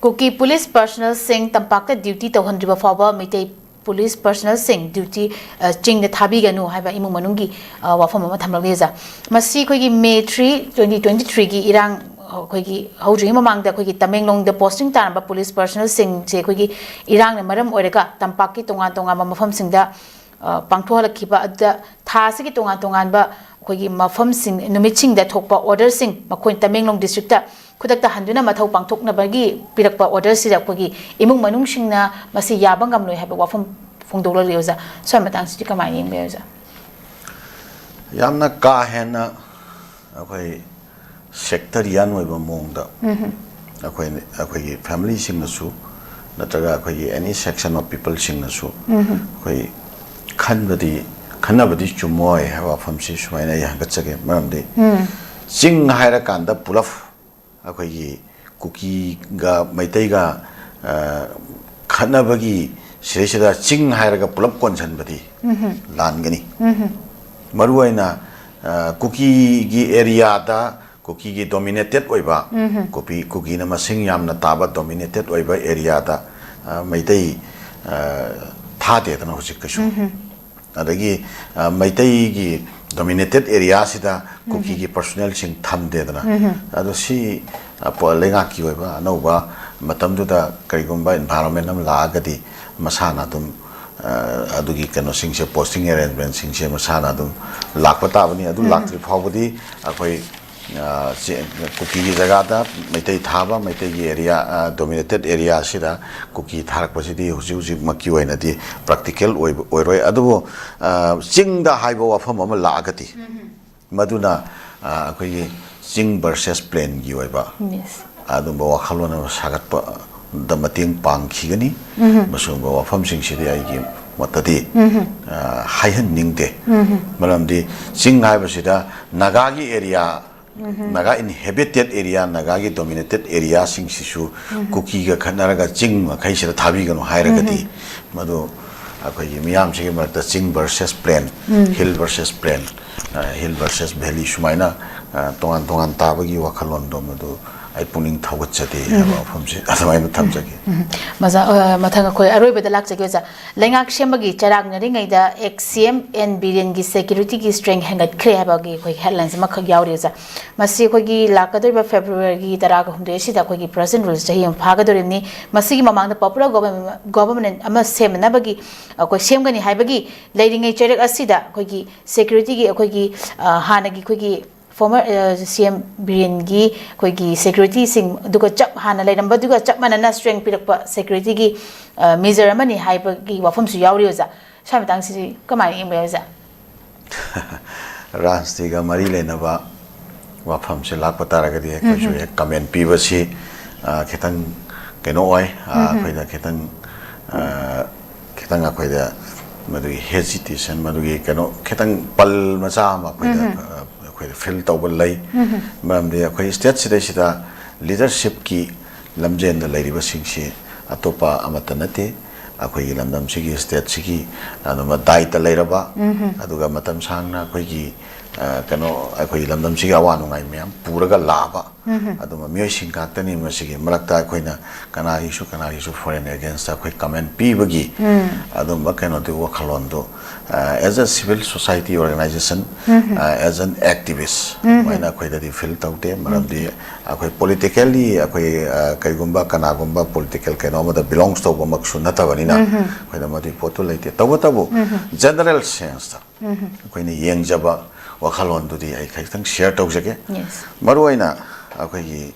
ꯀꯨꯀꯤ ꯄꯨꯂꯤꯁ ꯄꯔꯁꯅꯦꯜꯁꯤꯡ ꯇꯝꯄꯥꯛꯇ ꯗ꯭ꯌꯨꯇꯤ ꯇꯧꯍꯟꯗ꯭ꯔꯤꯕ ꯐꯥꯎꯕ ꯃꯩꯇꯩ ꯄꯨꯂꯤꯁ ꯄꯔꯁꯅꯦꯜꯁꯤꯡ ꯗ꯭ꯌꯨꯇꯤ, ꯑ, ꯆꯤꯡꯗ ꯊꯥꯕꯤꯒꯅꯨ ꯍꯥꯏꯕ ꯏꯃꯨꯡ ꯃꯅꯨꯡꯒꯤ, ꯑ, ꯋꯥꯐꯝ ꯑꯃ ꯊꯝꯂꯛꯂꯤ ꯑꯣꯖꯥ꯫ ꯃꯁꯤ ꯑꯩꯈꯣꯏꯒꯤ ꯃꯦ ꯊ꯭ꯔꯤ, ꯇ꯭ꯋꯦꯟꯇꯤ ꯇ꯭ꯋꯦꯟꯇꯤ ꯊ꯭ꯔꯤꯒꯤ ꯏꯔꯥꯡ, ꯑ, ꯑꯩꯈꯣꯏꯒꯤ ꯍꯧꯗ꯭ꯔꯤꯉꯩ ꯃꯃꯥꯡꯗ ꯑꯩꯈꯣꯏꯒꯤ ꯇꯃꯦꯡꯂꯣꯡꯗ ꯄꯣꯁꯇꯤꯡ ꯇꯥꯔꯝꯕ ꯄꯨꯂꯤꯁ ꯄꯔꯁꯅꯦꯜꯁꯤꯡꯁꯦ ꯑꯩꯈꯣꯏꯒꯤ ꯏꯔꯥꯡꯅ ꯃꯔꯝ ꯑꯣꯏꯔꯒ ꯇꯝꯄꯥꯛꯀꯤ ꯇꯣꯉꯥꯟ ꯇꯣꯉꯥꯟꯕ ꯃꯐꯝꯁꯤꯡꯗ, ꯑ, ꯄꯥꯡꯊꯣꯛꯍꯜꯂꯛꯈꯤꯕ ꯑꯗꯨꯗ ꯊꯥ ꯑꯁꯤꯒꯤ ꯇꯣꯉꯥꯟ ꯇꯣꯉꯥꯟꯕ ꯑꯩꯈꯣꯏꯒꯤ ꯃꯐꯝꯁꯤꯡ, ꯅꯨꯃꯤꯠꯁꯤꯡꯗ ꯊꯣꯛꯄ ꯑꯣꯔꯗꯔꯁꯤꯡ ꯃꯈꯣꯏ ꯇꯃꯦꯡꯂꯣꯡ ꯗꯤꯁꯇ꯭ꯔꯤꯛꯇ ꯈꯨꯗꯛꯇ ꯍꯟꯗꯨꯅ ꯃꯊꯧ ꯄꯥꯡꯊꯣꯛꯅꯕꯒꯤ ꯄꯤꯔꯛꯄ ꯑꯣꯔꯗꯔꯁꯤꯗ ꯑꯩꯈꯣꯏꯒꯤ ꯏꯃꯨꯡ ꯃꯅꯨꯡꯁꯤꯡꯅ ꯃꯁꯤ ꯌꯥꯕ ꯉꯝꯂꯣꯏ ꯍꯥꯏꯕ ꯋꯥꯐꯝ ꯐꯣꯡꯗꯣꯛꯂꯛꯂꯤ ꯑꯣꯖꯥ꯫ ꯁ꯭ꯋꯥꯏ ꯃꯇꯥꯡꯁꯤꯗꯤ ꯀꯃꯥꯏꯅ ꯌꯦꯡꯕꯤ ꯑꯣꯖꯥ? ꯌꯥꯝꯅ ꯀꯥ ꯍꯦꯟꯅ ꯑꯩꯈꯣꯏ ꯁꯦꯛꯇꯔꯤꯌꯥꯟ ꯑꯣꯏꯕ ꯃꯑꯣꯡꯗ ꯑꯩꯈꯣꯏ, ꯑꯩꯈꯣꯏꯒꯤ ꯐꯦꯃꯤꯂꯤꯁꯤꯡꯅꯁꯨ ꯅꯠꯇ꯭ꯔꯒ ꯑꯩꯈꯣꯏꯒꯤ ꯑꯦꯅꯤ ꯁꯦꯛꯁꯟ ꯑꯣꯐ ꯄꯤꯄꯜꯁꯤꯡꯅꯁꯨ ꯑꯩꯈꯣꯏ ꯈꯟꯕꯗꯤ, ꯈꯟꯅꯕꯗꯤ ꯆꯨꯝꯃꯣꯏ ꯍꯥꯏꯕ ꯋꯥꯐꯝꯁꯤ ꯁꯨꯃꯥꯏꯅ ꯑꯩ ꯍꯥꯏꯒꯠꯆꯒꯦ꯫ ꯃꯔꯝꯗꯤ ꯆꯤꯡ ꯍꯥꯏꯔꯀꯥꯟꯗ ꯄꯨꯂꯞ ꯑꯩꯈꯣꯏꯒꯤ ꯀꯨꯀꯤꯒ ꯃꯩꯇꯩꯒ, ꯑ, ꯈꯠꯅꯕꯒꯤ ꯁꯤꯗꯩꯁꯤꯗ ꯆꯤꯡ ꯍꯥꯏꯔꯒ ꯄꯨꯂꯞ ꯀꯣꯟꯁꯤꯟꯕꯗꯤ ꯂꯥꯟꯒꯅꯤ꯫ ꯃꯔꯨꯑꯣꯏꯅ, ꯑ, ꯀꯨꯀꯤꯒꯤ ꯑꯦꯔꯤꯌꯥꯗ, ꯀꯨꯀꯤꯒꯤ ꯗꯣꯃꯤꯅꯦꯇꯦꯠ ꯑꯣꯏꯕ, ꯀꯨꯀꯤ, ꯀꯨꯀꯤꯅ ꯃꯁꯤꯡ ꯌꯥꯝꯅ ꯇꯥꯕ ꯗꯣꯃꯤꯅꯦꯇꯦꯠ ꯑꯣꯏꯕ ꯑꯦꯔꯤꯌꯥꯗ, ꯑ, ꯃꯩꯇꯩ, ꯑ, ꯊꯥꯗꯦꯗꯅ ꯍꯧꯖꯤꯛ ꯀꯩꯁꯨ꯫ ꯑꯗꯒꯤ, ꯑ, ꯃꯩꯇꯩꯒꯤ ꯗꯣꯃꯤꯅꯦꯇꯦꯠ ꯑꯦꯔꯤꯌꯥꯁꯤꯗ ꯀꯨꯀꯤꯒꯤ ꯄꯔꯁꯣꯅꯦꯜꯁꯤꯡ ꯊꯝꯗꯦꯗꯅ꯫ ꯑꯗꯣ ꯁꯤ, ꯑ, ꯄꯣ-, ꯂꯩꯉꯥꯛꯀꯤ ꯑꯣꯏꯕ ꯑꯅꯧꯕ ꯃꯇꯝꯗꯨꯗ ꯀꯔꯤꯒꯨꯝꯕ ꯏꯟꯚꯥꯏꯔꯣꯟꯃꯦꯟ ꯑꯃ ꯂꯥꯛꯑꯒꯗꯤ ꯃꯁꯥꯅ ꯑꯗꯨꯝ, ꯑ, ꯑꯗꯨꯒꯤ ꯀꯩꯅꯣꯁꯤꯡꯁꯦ, ꯄꯣꯁꯇꯤꯡ ꯑꯦꯔꯦꯟꯖꯃꯦꯟꯁꯤꯡꯁꯦ ꯃꯁꯥꯅ ꯑꯗꯨꯝ ꯂꯥꯛꯄ ꯇꯥꯕꯅꯤ꯫ ꯑꯗꯨ ꯂꯥꯛꯇ꯭ꯔꯤ ꯐꯥꯎꯕꯗꯤ ꯑꯩꯈꯣꯏ, ꯑ, ꯆꯦ-, ꯀꯨꯀꯤꯒꯤ ꯖꯒꯥꯗ ꯃꯩꯇꯩ ꯊꯥꯕ, ꯃꯩꯇꯩꯒꯤ ꯑꯦꯔꯤꯌꯥ, ꯑ, ꯗꯣꯃꯤꯅꯦꯇꯦꯠ ꯑꯦꯔꯤꯌꯥꯁꯤꯗ ꯀꯨꯀꯤ ꯊꯥꯔꯛꯄꯁꯤꯗꯤ ꯍꯧꯖꯤꯛ ꯍꯧꯖꯤꯛꯃꯛꯀꯤ ꯑꯣꯏꯅꯗꯤ ꯄ꯭ꯔꯥꯛꯇꯤꯀꯦꯜ ꯑꯣꯏꯕ ꯑꯣꯏꯔꯣꯏ꯫ ꯑꯗꯨꯕꯨ, ꯑ, ꯆꯤꯡꯗ ꯍꯥꯏꯕ ꯋꯥꯐꯝ ꯑꯃ ꯂꯥꯛꯑꯒꯗꯤ ꯃꯗꯨꯅ, ꯑ, ꯑꯩꯈꯣꯏꯒꯤ ꯆꯤꯡ ꯚꯔꯁꯦꯁ ꯄ꯭ꯂꯦꯟꯒꯤ ꯑꯣꯏꯕ ꯑꯗꯨꯝꯕ ꯋꯥꯈꯜꯂꯣꯟ ꯑꯃ ꯁꯥꯒꯠꯄꯗ ꯃꯇꯦꯡ ꯄꯥꯡꯈꯤꯒꯅꯤ꯫ ꯃꯁꯤꯒꯨꯝꯕ ꯋꯥꯐꯝꯁꯤꯡꯁꯤꯗꯤ ꯑꯩꯒꯤ ꯃꯣꯠꯇꯗꯤ, ꯑ, ꯍꯥꯏꯍꯟꯅꯤꯡꯗꯦ꯫ ꯃꯔꯝꯗꯤ ꯆꯤꯡ ꯍꯥꯏꯕꯁꯤꯗ ꯅꯥꯒꯥꯒꯤ ꯑꯦꯔꯤꯌꯥ, ꯅꯥꯒꯥ ꯏꯟꯍꯦꯕꯤꯇꯦꯠ ꯑꯦꯔꯤꯌꯥ, ꯅꯥꯒꯥꯒꯤ ꯗꯣꯃꯤꯅꯦꯇꯦꯠ ꯑꯦꯔꯤꯌꯥꯁꯤꯡꯁꯤꯁꯨ ꯀꯨꯀꯤꯒ ꯈꯠꯅꯔꯒ ꯆꯤꯡ ꯃꯈꯩꯁꯤꯗ ꯊꯥꯕꯤꯒꯅꯨ ꯍꯥꯏꯔꯒꯗꯤ ꯃꯗꯨ ꯑꯩꯈꯣꯏꯒꯤ ꯃꯤꯌꯥꯝꯁꯤꯒꯤ ꯃꯔꯛꯇ ꯆꯤꯡ versus plain, hill versus plain, uh, hill versus valley ꯁꯨꯃꯥꯏꯅ, ꯑ, ꯇꯣꯉꯥꯟ ꯇꯣꯉꯥꯟ ꯇꯥꯕꯒꯤ ꯋꯥꯈꯜꯂꯣꯟꯗꯣ ꯃꯗꯨ, ꯑꯩ ꯄꯨꯛꯅꯤꯡ ꯊꯧꯒꯠꯆꯗꯦ ꯍꯥꯏꯕ ꯋꯥꯐꯝꯁꯤ ꯑꯗꯨꯃꯥꯏꯅ ꯊꯝꯖꯒꯦ꯫ ꯃꯖꯥ ꯑ, ꯃꯊꯪ ꯑꯩꯈꯣꯏ ꯑꯔꯣꯏꯕꯗ ꯂꯥꯛꯆꯒꯦ ꯑꯣꯖꯥ꯫ ꯂꯩꯉꯥꯛ ꯁꯦꯝꯕꯒꯤ ꯆꯔꯥꯡꯅꯔꯤꯉꯩꯗ ꯑꯦꯛꯁ ꯁꯤ ꯑꯦꯝ ꯑꯦꯟ ꯕꯤꯔꯦꯟꯒꯤ ꯁꯦꯀ꯭ꯌꯨꯔꯤꯇꯤꯒꯤ ꯁ꯭ꯇꯔꯦꯡ ꯍꯦꯟꯒꯠꯈ꯭ꯔꯦ ꯍꯥꯏꯕꯒꯤ ꯑꯩꯈꯣꯏ ꯍꯦꯗꯂꯥꯏꯟꯁ ꯑꯃꯈꯛ ꯌꯥꯎꯔꯤ ꯑꯣꯖꯥ꯫ ꯃꯁꯤ ꯑꯩꯈꯣꯏꯒꯤ ꯂꯥꯛꯀꯗꯧꯔꯤꯕ ꯐꯦꯕ꯭ꯔꯨꯋꯥꯔꯤꯒꯤ ꯇꯔꯥꯒ ꯍꯨꯝꯗꯣꯏ ꯑꯁꯤꯗ ꯑꯩꯈꯣꯏꯒꯤ ꯄ꯭ꯔꯖꯦꯟ ꯔꯨꯜꯁ ꯆꯍꯤ ꯑꯃ ꯐꯥꯒꯗꯧꯔꯤꯕꯅꯤ꯫ ꯃꯁꯤꯒꯤ ꯃꯃꯥꯡꯗ ꯄꯣꯄꯨꯂꯔ ꯒꯣꯚꯔꯟꯃꯦꯟ ꯒꯣꯚꯔꯟꯃꯦꯟ ꯑꯃ ꯁꯦꯝꯅꯅꯕꯒꯤ ꯑꯩꯈꯣꯏ ꯁꯦꯝꯒꯅꯤ ꯍꯥꯏꯕꯒꯤ ꯂꯩꯔꯤꯉꯩ ꯆꯩꯔꯛ ꯑꯁꯤꯗ ꯑꯩꯈꯣꯏꯒꯤ ꯁꯦꯀ꯭ꯌꯨꯔꯤꯇꯤꯒꯤ ꯑꯩꯈꯣꯏꯒꯤ ꯑ, ꯍꯥꯟꯅꯒꯤ ꯑꯩꯈꯣꯏꯒꯤ ꯐꯣꯔꯃꯔ ꯁꯤ ꯑꯦꯝ ꯕꯤꯔꯦꯟꯒꯤ ꯑꯩꯈꯣꯏꯒꯤ ꯁꯦꯀ꯭ꯌꯨꯔꯤꯇꯤꯁꯤꯡ ꯑꯗꯨꯒ ꯆꯞ ꯍꯥꯟꯅ ꯂꯩꯔꯝꯕꯗꯨꯒ ꯆꯞ ꯃꯥꯟꯅꯅ ꯁ꯭ꯇꯔꯦꯡ ꯄꯤꯔꯛꯄ ꯁꯦꯀ꯭ꯌꯨꯔꯤꯇꯤꯒꯤ ꯃꯤꯖꯔ ꯑꯃꯅꯤ ꯍꯥꯏꯕꯒꯤ ꯋꯥꯐꯝꯁꯨ ꯌꯥꯎꯔꯤ ꯑꯣꯖꯥ꯫ ꯁ꯭ꯋꯥꯏ ꯃꯇꯥꯡꯁꯤꯗꯤ ꯀꯃꯥꯏꯅ ꯌꯦꯡꯕ ꯌꯥꯏ ꯑꯣꯖꯥ? ꯔꯥꯖꯅꯤꯇꯤꯒ ꯃꯔꯤ ꯂꯩꯅꯕ ꯋꯥꯐꯝꯁꯦ ꯂꯥꯛꯄ ꯇꯥꯔꯒꯗꯤ ꯑꯩꯈꯣꯏꯁꯨ ꯍꯦꯛ ꯀꯃꯦꯟ ꯄꯤꯕꯁꯤ ꯑ, ꯈꯤꯇꯪ ꯀꯩꯅꯣ ꯑꯣꯏ꯫ ꯑ, ꯑꯩꯈꯣꯏꯗ ꯈꯤꯇꯪ ꯑ, ꯈꯤꯇꯪ ꯑꯩꯈꯣꯏꯗ ꯃꯗꯨꯒꯤ ꯍꯦꯖꯤꯇꯦꯁꯟ, ꯃꯗꯨꯒꯤ ꯀꯩꯅꯣ ꯈꯤꯇꯪ ꯄꯜ ꯃꯆꯥ ꯑꯃ ꯑꯩꯈꯣꯏꯗ ꯑ, ꯑꯩꯈꯣꯏꯗ ꯐꯤꯜ ꯇꯧꯕ ꯂꯩ꯫ ꯃꯔꯝꯗꯤ ꯑꯩꯈꯣꯏ ꯁ꯭ꯇꯦꯠ ꯁꯤꯗꯩꯁꯤꯗ ꯂꯤꯗꯔꯁꯤꯞꯀꯤ ꯂꯝꯖꯦꯟꯗ ꯂꯩꯔꯤꯕꯁꯤꯡꯁꯤ ꯑꯇꯣꯞꯄ ꯑꯃꯠꯇ ꯅꯠꯇꯦ, ꯑꯩꯈꯣꯏꯒꯤ ꯂꯝꯗꯝꯁꯤꯒꯤ, ꯁ꯭ꯇꯦꯠꯁꯤꯒꯤ ꯑꯗꯨꯝꯕ ꯗꯥꯏꯇ ꯂꯩꯔꯕ, ꯑꯗꯨꯒ ꯃꯇꯝ ꯁꯥꯡꯅ ꯑꯩꯈꯣꯏꯒꯤ ꯑ, ꯀꯩꯅꯣ, ꯑꯩꯈꯣꯏꯒꯤ ꯂꯝꯗꯝꯁꯤꯒꯤ ꯑꯋꯥ ꯅꯨꯡꯉꯥꯏ ꯃꯌꯥꯝ ꯄꯨꯔꯒ ꯂꯥꯛꯑꯕ ꯑꯗꯨꯝꯕ ꯃꯤꯑꯣꯏꯁꯤꯡ ꯉꯥꯛꯇꯅꯤ꯫ ꯃꯁꯤꯒꯤ ꯃꯔꯛꯇ ꯑꯩꯈꯣꯏꯅ ꯀꯅꯥꯒꯤꯁꯨ ꯀꯅꯥꯒꯤꯁꯨ ꯐꯣꯔꯦꯟ ꯑꯦꯒꯦꯟꯁꯇ ꯑꯩꯈꯣꯏ ꯀꯃꯦꯟ ꯄꯤꯕꯒꯤ ꯑꯗꯨꯝꯕ ꯀꯩꯅꯣꯗꯨ, ꯋꯥꯈꯜꯂꯣꯟꯗꯨ, ꯑ, as a civil society organization, ꯑ, as an activist ꯑꯗꯨꯃꯥꯏꯅ ꯑꯩꯈꯣꯏꯗꯗꯤ ꯐꯤꯜ ꯇꯧꯗꯦ꯫ ꯃꯔꯝꯗꯤ ꯑꯩꯈꯣꯏ ꯄꯣꯂꯤꯇꯤꯀꯦꯜꯂꯤ ꯑꯩꯈꯣꯏ, ꯑ, ꯀꯩꯒꯨꯝꯕ ꯀꯅꯥꯒꯨꯝꯕ ꯄꯣꯂꯤꯇꯤꯀꯦꯜ ꯀꯩꯅꯣ ꯑꯃꯗ ꯕꯤꯂꯣꯡꯁ ꯇꯧꯕꯃꯛꯁꯨ ꯅꯠꯇꯕꯅꯤꯅ ꯑꯩꯈꯣꯏꯗ ꯃꯗꯨꯒꯤ ꯄꯣꯠꯇꯨ ꯂꯩꯇꯦ꯫ ꯇꯧꯕꯇꯕꯨ ꯖꯦꯅꯔꯦꯜ ꯁꯦꯟꯁꯇ ꯑꯩꯈꯣꯏꯅ ꯌꯦꯡꯖꯕ ꯋꯥꯈꯜꯂꯣꯟꯗꯨꯗꯤ ꯑꯩ ꯈꯖꯤꯛꯇꯪ ꯁꯤꯌꯔ ꯇꯧꯖꯒꯦ꯫ Yes. ꯃꯔꯨꯑꯣꯏꯅ ꯑꯩꯈꯣꯏꯒꯤ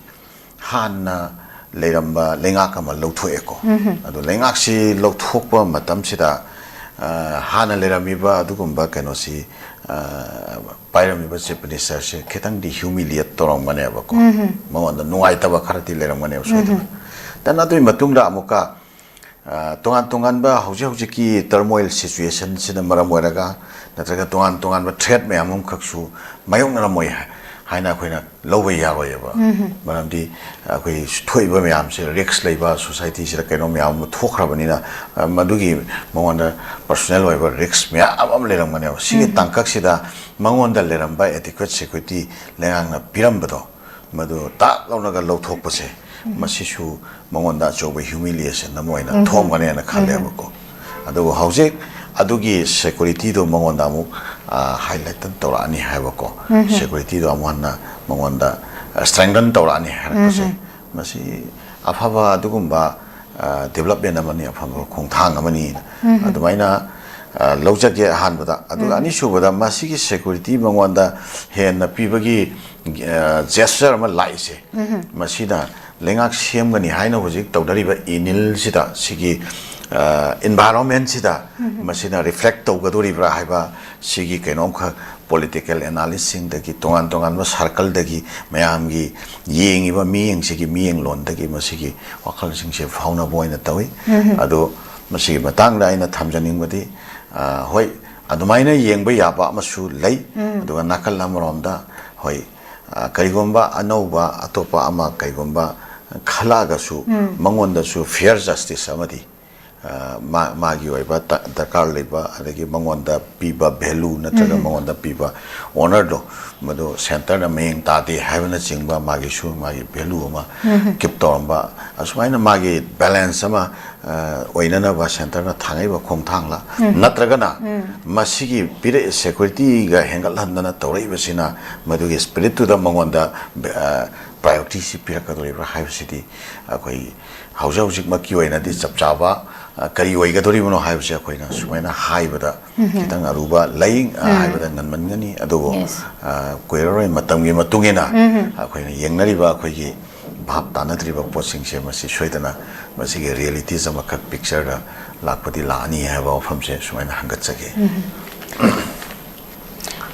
ꯍꯥꯟꯅ ꯂꯩꯔꯝꯕ ꯂꯩꯉꯥꯛ ꯑꯃ ꯂꯧꯊꯣꯛꯑꯦꯀꯣ꯫ ꯑꯗꯣ ꯂꯩꯉꯥꯛꯁꯤ ꯂꯧꯊꯣꯛꯄ ꯃꯇꯝꯁꯤꯗ, ꯑ, ꯍꯥꯟꯅ ꯂꯩꯔꯝꯃꯤꯕ ꯑꯗꯨꯒꯨꯝꯕ ꯀꯩꯅꯣꯁꯤ, ꯑ, ꯄꯥꯏꯔꯝꯃꯤꯕ ꯆꯤꯐ ꯃꯤꯅꯤꯁꯇꯔꯁꯦ ꯈꯤꯇꯪꯗꯤ ꯍ꯭ꯌꯨꯃꯤꯂꯤꯌꯦꯠ ꯇꯧꯔꯝꯒꯅꯦꯕꯀꯣ꯫ ꯃꯉꯣꯟꯗ ꯅꯨꯡꯉꯥꯏꯇꯕ ꯈꯔꯗꯤ ꯂꯩꯔꯝꯒꯅꯦꯕ ꯁꯣꯏꯗꯅ꯫ Then ꯑꯗꯨꯒꯤ ꯃꯇꯨꯡꯗ ꯑꯃꯨꯛꯀ ꯑ, ꯇꯣꯉꯥꯟ ꯇꯣꯉꯥꯟꯕ ꯍꯧꯖꯤꯛ ꯍꯧꯖꯤꯛꯀꯤ ꯇꯔꯃꯣꯏꯜ ꯁꯤꯆꯨꯋꯦꯁꯟꯁꯤꯅ ꯃꯔꯝ ꯑꯣꯏꯔꯒ, ꯅꯠꯇ꯭ꯔꯒ ꯇꯣꯉꯥꯟ ꯇꯣꯉꯥꯟꯕ ꯊ꯭ꯔꯦꯠ ꯃꯌꯥꯝ ꯑꯃꯈꯛꯁꯨ ꯃꯥꯌꯣꯛꯅꯔꯝꯃꯣꯏ ꯍꯥꯏ-, ꯍꯥꯏꯅ ꯑꯩꯈꯣꯏꯅ ꯂꯧꯕ ꯌꯥꯔꯣꯏꯑꯕ꯫ ꯃꯔꯝꯗꯤ ꯑꯩꯈꯣꯏ ꯊꯣꯛꯏꯕ ꯃꯌꯥꯝꯁꯦ ꯔꯤꯛꯁ ꯂꯩꯕ ꯁꯣꯁꯥꯏꯇꯤꯁꯤꯗ ꯀꯩꯅꯣ ꯃꯌꯥꯝ ꯑꯃ ꯊꯣꯛꯈ꯭ꯔꯕꯅꯤꯅ, ꯑ, ꯃꯗꯨꯒꯤ ꯃꯉꯣꯟꯗ ꯄꯔꯁꯣꯅꯦꯜ ꯑꯣꯏꯕ ꯔꯤꯛꯁ ꯃꯌꯥꯝ ꯑꯃ ꯂꯩꯔꯝꯒꯅꯦꯕ꯫ ꯁꯤꯒꯤ ꯇꯥꯡꯀꯛꯁꯤꯗ ꯃꯉꯣꯟꯗ ꯂꯩꯔꯝꯕ ꯑꯦꯗꯤꯀ꯭ꯋꯦꯠ ꯁꯦꯀ꯭ꯌꯨꯔꯤꯇꯤ ꯂꯩꯉꯥꯛꯅ ꯄꯤꯔꯝꯕꯗꯣ, ꯃꯗꯨ ꯇꯥꯛ ꯂꯧꯅꯒ ꯂꯧꯊꯣꯛꯄꯁꯦ, ꯃꯁꯤꯁꯨ ꯃꯉꯣꯟꯗ ꯑꯆꯧꯕ humiliation ꯑꯃ ꯑꯣꯏꯅ ꯊꯣꯛꯑꯝꯒꯅꯦꯅ ꯈꯜꯂꯦꯕꯀꯣ꯫ ꯑꯗꯨꯕꯨ ꯍꯧꯖꯤꯛ ꯑꯗꯨꯒꯤ security ꯗꯣ ꯃꯉꯣꯟꯗ ꯑꯃꯨꯛ, ꯑ, heightened ꯇꯧꯔꯛꯑꯅꯤ ꯍꯥꯏꯕꯀꯣ꯫ Security ꯗꯣ ꯑꯃꯨꯛ ꯍꯟꯅ ꯃꯉꯣꯟꯗ, ꯑ, strengthen ꯇꯧꯔꯛꯑꯅꯤ ꯍꯥꯏꯔꯛꯄꯁꯦ, ꯃꯁꯤ ꯑꯐꯕ ꯑꯗꯨꯒꯨꯝꯕ, ꯑ, development ꯑꯃꯅꯤ, ꯑꯐꯕ ꯈꯣꯡꯊꯥꯡ ꯑꯃꯅꯤ꯫ ꯑꯗꯨꯃꯥꯏꯅ, ꯑ, ꯂꯧꯖꯒꯦ ꯑꯍꯥꯟꯕꯗ꯫ ꯑꯗꯨꯒ ꯑꯅꯤꯁꯨꯕꯗ, ꯃꯁꯤꯒꯤ security ꯃꯉꯣꯟꯗ ꯍꯦꯟꯅ ꯄꯤꯕꯒꯤ, ꯑ, gesture ꯑꯃ ꯂꯥꯛꯏꯁꯦ, ꯃꯁꯤꯅ ꯂꯩꯉꯥꯛ ꯁꯦꯝꯒꯅꯤ ꯍꯥꯏꯅ ꯍꯧꯖꯤꯛ ꯇꯧꯅꯔꯤꯕ ꯏꯅꯤꯜꯁꯤꯗ, ꯁꯤꯒꯤ, ꯑ, environment ꯁꯤꯗ ꯃꯁꯤꯅ reflect ꯇꯧꯒꯗꯣꯔꯤꯕ꯭ꯔꯥ ꯍꯥꯏꯕ, ꯁꯤꯒꯤ ꯀꯩꯅꯣꯝꯈꯛ political analyst ꯁꯤꯡꯗꯒꯤ, ꯇꯣꯉꯥꯟ ꯇꯣꯉꯥꯟꯕ circle ꯗꯒꯤ, ꯃꯌꯥꯝꯒꯤ ꯌꯦꯡꯉꯤꯕ ꯃꯤꯠꯌꯦꯡꯁꯤꯒꯤ ꯃꯤꯠꯌꯦꯡꯂꯣꯟꯗꯒꯤ ꯃꯁꯤꯒꯤ ꯋꯥꯈꯜꯁꯤꯡꯁꯦ ꯐꯥꯎꯅꯕ ꯑꯣꯏꯅ ꯇꯧꯏ꯫ ꯑꯗꯣ ꯃꯁꯤꯒꯤ ꯃꯇꯥꯡꯗ ꯑꯩꯅ ꯊꯝꯖꯅꯤꯡꯕꯗꯤ, ꯑ, ꯍꯣꯏ, ꯑꯗꯨꯃꯥꯏꯅ ꯌꯦꯡꯕ ꯌꯥꯕ ꯑꯃꯁꯨ ꯂꯩ꯫ ꯑꯗꯨꯒ ꯅꯥꯀꯜ ꯑꯃꯔꯣꯝꯗ, ꯍꯣꯏ, ꯑ, ꯀꯔꯤꯒꯨꯝꯕ ꯑꯅꯧꯕ ꯑꯇꯣꯞꯄ ꯑꯃ ꯀꯩꯒꯨꯝꯕ ꯈꯜꯂꯛꯑꯒꯁꯨ, ꯃꯉꯣꯟꯗꯁꯨ fair justice ꯑꯃꯗꯤ, ꯑ, ꯃꯥ-, ꯃꯥꯒꯤ ꯑꯣꯏꯕ ꯇ-, ꯗꯔꯀꯥꯔ ꯂꯩꯕ, ꯑꯗꯒꯤ ꯃꯉꯣꯟꯗ ꯄꯤꯕ value ꯅꯠꯇ꯭ꯔꯒ ꯃꯉꯣꯟꯗ ꯄꯤꯕ honour ꯗꯣ, ꯃꯗꯨ centre ꯅ ꯃꯌꯦꯡ ꯇꯥꯗꯦ ꯍꯥꯏꯕꯅꯆꯤꯡꯕ ꯃꯥꯒꯤꯁꯨ ꯃꯥꯒꯤ value ꯑꯃ keep ꯇꯧꯔꯝꯕ, ꯑꯁꯨꯃꯥꯏꯅ ꯃꯥꯒꯤ balance ꯑꯃ, ꯑ, ꯑꯣꯏꯅꯅꯕ centre ꯅ ꯊꯥꯡꯉꯛꯏꯕ ꯈꯣꯡꯊꯥꯡꯂ, ꯅꯠꯇ꯭ꯔꯒꯅ ꯃꯁꯤꯒꯤ ꯄꯤꯔꯛꯏ security ꯒ ꯍꯦꯟꯒꯠꯍꯟꯗꯅ ꯇꯧꯔꯛꯏꯕꯁꯤꯅ ꯃꯗꯨꯒꯤ spirit ꯇꯨꯗ ꯃꯉꯣꯟꯗ, ꯑ, priority ꯁꯤ ꯄꯤꯔꯛꯀꯗꯧꯔꯤꯕ꯭ꯔꯥ ꯍꯥꯏꯕꯁꯤꯗꯤ ꯑꯩꯈꯣꯏ ꯍꯧꯖꯤꯛ ꯍꯧꯖꯤꯛꯃꯛꯀꯤ ꯑꯣꯏꯅꯗꯤ ꯆꯞ ꯆꯥꯕ, ꯑ, ꯀꯔꯤ ꯑꯣꯏꯒꯗꯧꯔꯤꯕꯅꯣ ꯍꯥꯏꯕꯁꯦ ꯑꯩꯈꯣꯏꯅ ꯁꯨꯃꯥꯏꯅ ꯍꯥꯏꯕꯗ ꯈꯤꯇꯪ ꯑꯔꯨꯕ ꯂꯩ, ꯑ, ꯍꯥꯏꯕꯗ ꯉꯟꯃꯟꯒꯅꯤ꯫ ꯑꯗꯨꯕꯨ, ꯑ, ꯀꯨꯏꯔꯔꯣꯏ, ꯃꯇꯝꯒꯤ ꯃꯇꯨꯡ ꯏꯟꯅ ꯑꯩꯈꯣꯏꯅ ꯌꯦꯡꯅꯔꯤꯕ ꯑꯩꯈꯣꯏꯒꯤ ꯚꯥꯞ ꯇꯥꯅꯗ꯭ꯔꯤꯕ ꯄꯣꯠꯁꯤꯡꯁꯦ ꯃꯁꯤ ꯁꯣꯏꯗꯅ ꯃꯁꯤꯒꯤ reality ꯁꯦ ꯑꯃꯈꯛ picture ꯗ ꯂꯥꯛꯄꯗꯤ ꯂꯥꯛꯑꯅꯤ ꯍꯥꯏꯕ ꯋꯥꯐꯝꯁꯦ ꯁꯨꯃꯥꯏꯅ ꯍꯪꯒꯠꯆꯒꯦ꯫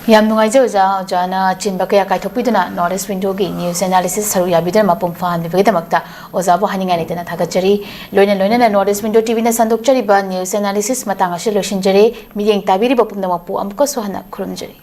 ꯌꯥꯝ ꯅꯨꯡꯉꯥꯏꯖꯩ ꯑꯣꯖꯥ, ꯑꯣꯖꯥꯅ ꯑꯆꯤꯟꯕ ꯀꯌꯥ ꯀꯥꯏꯊꯣꯛꯄꯤꯗꯨꯅ North East Window ꯒꯤ news analysis ꯁꯔꯨꯛ ꯌꯥꯕꯤꯗꯨꯅ ꯃꯄꯨꯡ ꯐꯥꯍꯟꯕꯤꯕꯒꯤꯗꯃꯛꯇ ꯑꯣꯖꯥꯕꯨ ꯍꯥꯏꯅꯤꯡꯉꯥꯏ ꯂꯩꯇꯅ ꯊꯥꯒꯠꯆꯔꯤ꯫ ꯂꯣꯏꯅ ꯂꯣꯏꯅꯅ North East Window T V ꯅ ꯁꯟꯗꯣꯛꯆꯔꯤꯕ news analysis ꯃꯇꯥꯡ ꯑꯁꯤ ꯂꯣꯏꯁꯤꯟꯖꯔꯦ꯫ ꯃꯤꯠꯌꯦꯡ ꯇꯥꯕꯤꯔꯤꯕ ꯄꯨꯝꯅꯃꯛꯄꯨ ꯑꯃꯨꯛꯀꯁꯨ ꯍꯟꯅ ꯈꯨꯔꯨꯝꯖꯔꯤ꯫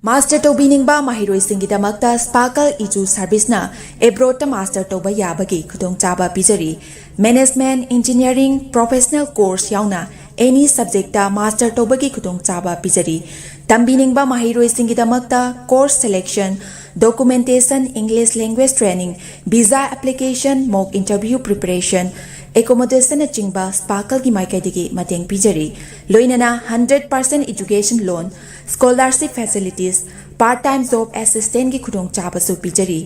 ꯃꯥꯁꯇꯔ ꯇꯧꯕꯤꯅꯤꯡꯕ ꯃꯍꯩꯔꯣꯏꯁꯤꯡꯒꯤꯗꯃꯛꯇ ꯁ꯭ꯄꯥꯔꯀꯜ ꯏꯖꯨ ꯁꯔꯚꯤꯁꯅ ꯑꯦꯕ꯭ꯔꯣꯗꯇ ꯃꯥꯁꯇꯔ ꯇꯧꯕ ꯌꯥꯕꯒꯤ ꯈꯨꯗꯣꯡꯆꯥꯕ ꯄꯤꯖꯔꯤ꯫ ꯃꯦꯅꯦꯖꯃꯦꯟꯠ, ꯏꯟꯖꯤꯅꯤꯌꯥꯔꯤꯡ, ꯄ꯭ꯔꯣꯐꯦꯁꯅꯦꯜ ꯀꯣꯔꯁ ꯌꯥꯎꯅ ꯑꯦꯅꯤ ꯁꯕꯖꯦꯛꯇ ꯃꯥꯁꯇꯔ ꯇꯧꯕꯒꯤ ꯈꯨꯗꯣꯡꯆꯥꯕ ꯄꯤꯖꯔꯤ꯫ ꯇꯝꯕꯤꯅꯤꯡꯕ ꯃꯍꯩꯔꯣꯏꯁꯤꯡꯒꯤꯗꯃꯛꯇ course selection, documentation, English language training, visa application, mock interview preparation, ꯑꯦꯀꯣꯃꯣꯗꯦꯁꯟꯅꯆꯤꯡꯕ ꯁ꯭ꯄꯥꯔꯀꯜꯒꯤ ꯃꯥꯏꯀꯩꯗꯒꯤ ꯃꯇꯦꯡ ꯄꯤꯖꯔꯤ꯫ ꯂꯣꯏꯅꯅ hundred percent education loan, scholarship facilities, part time job ꯑꯦꯁꯤꯁꯇꯦꯟꯠꯀꯤ ꯈꯨꯗꯣꯡꯆꯥꯕꯁꯨ ꯄꯤꯖꯔꯤ꯫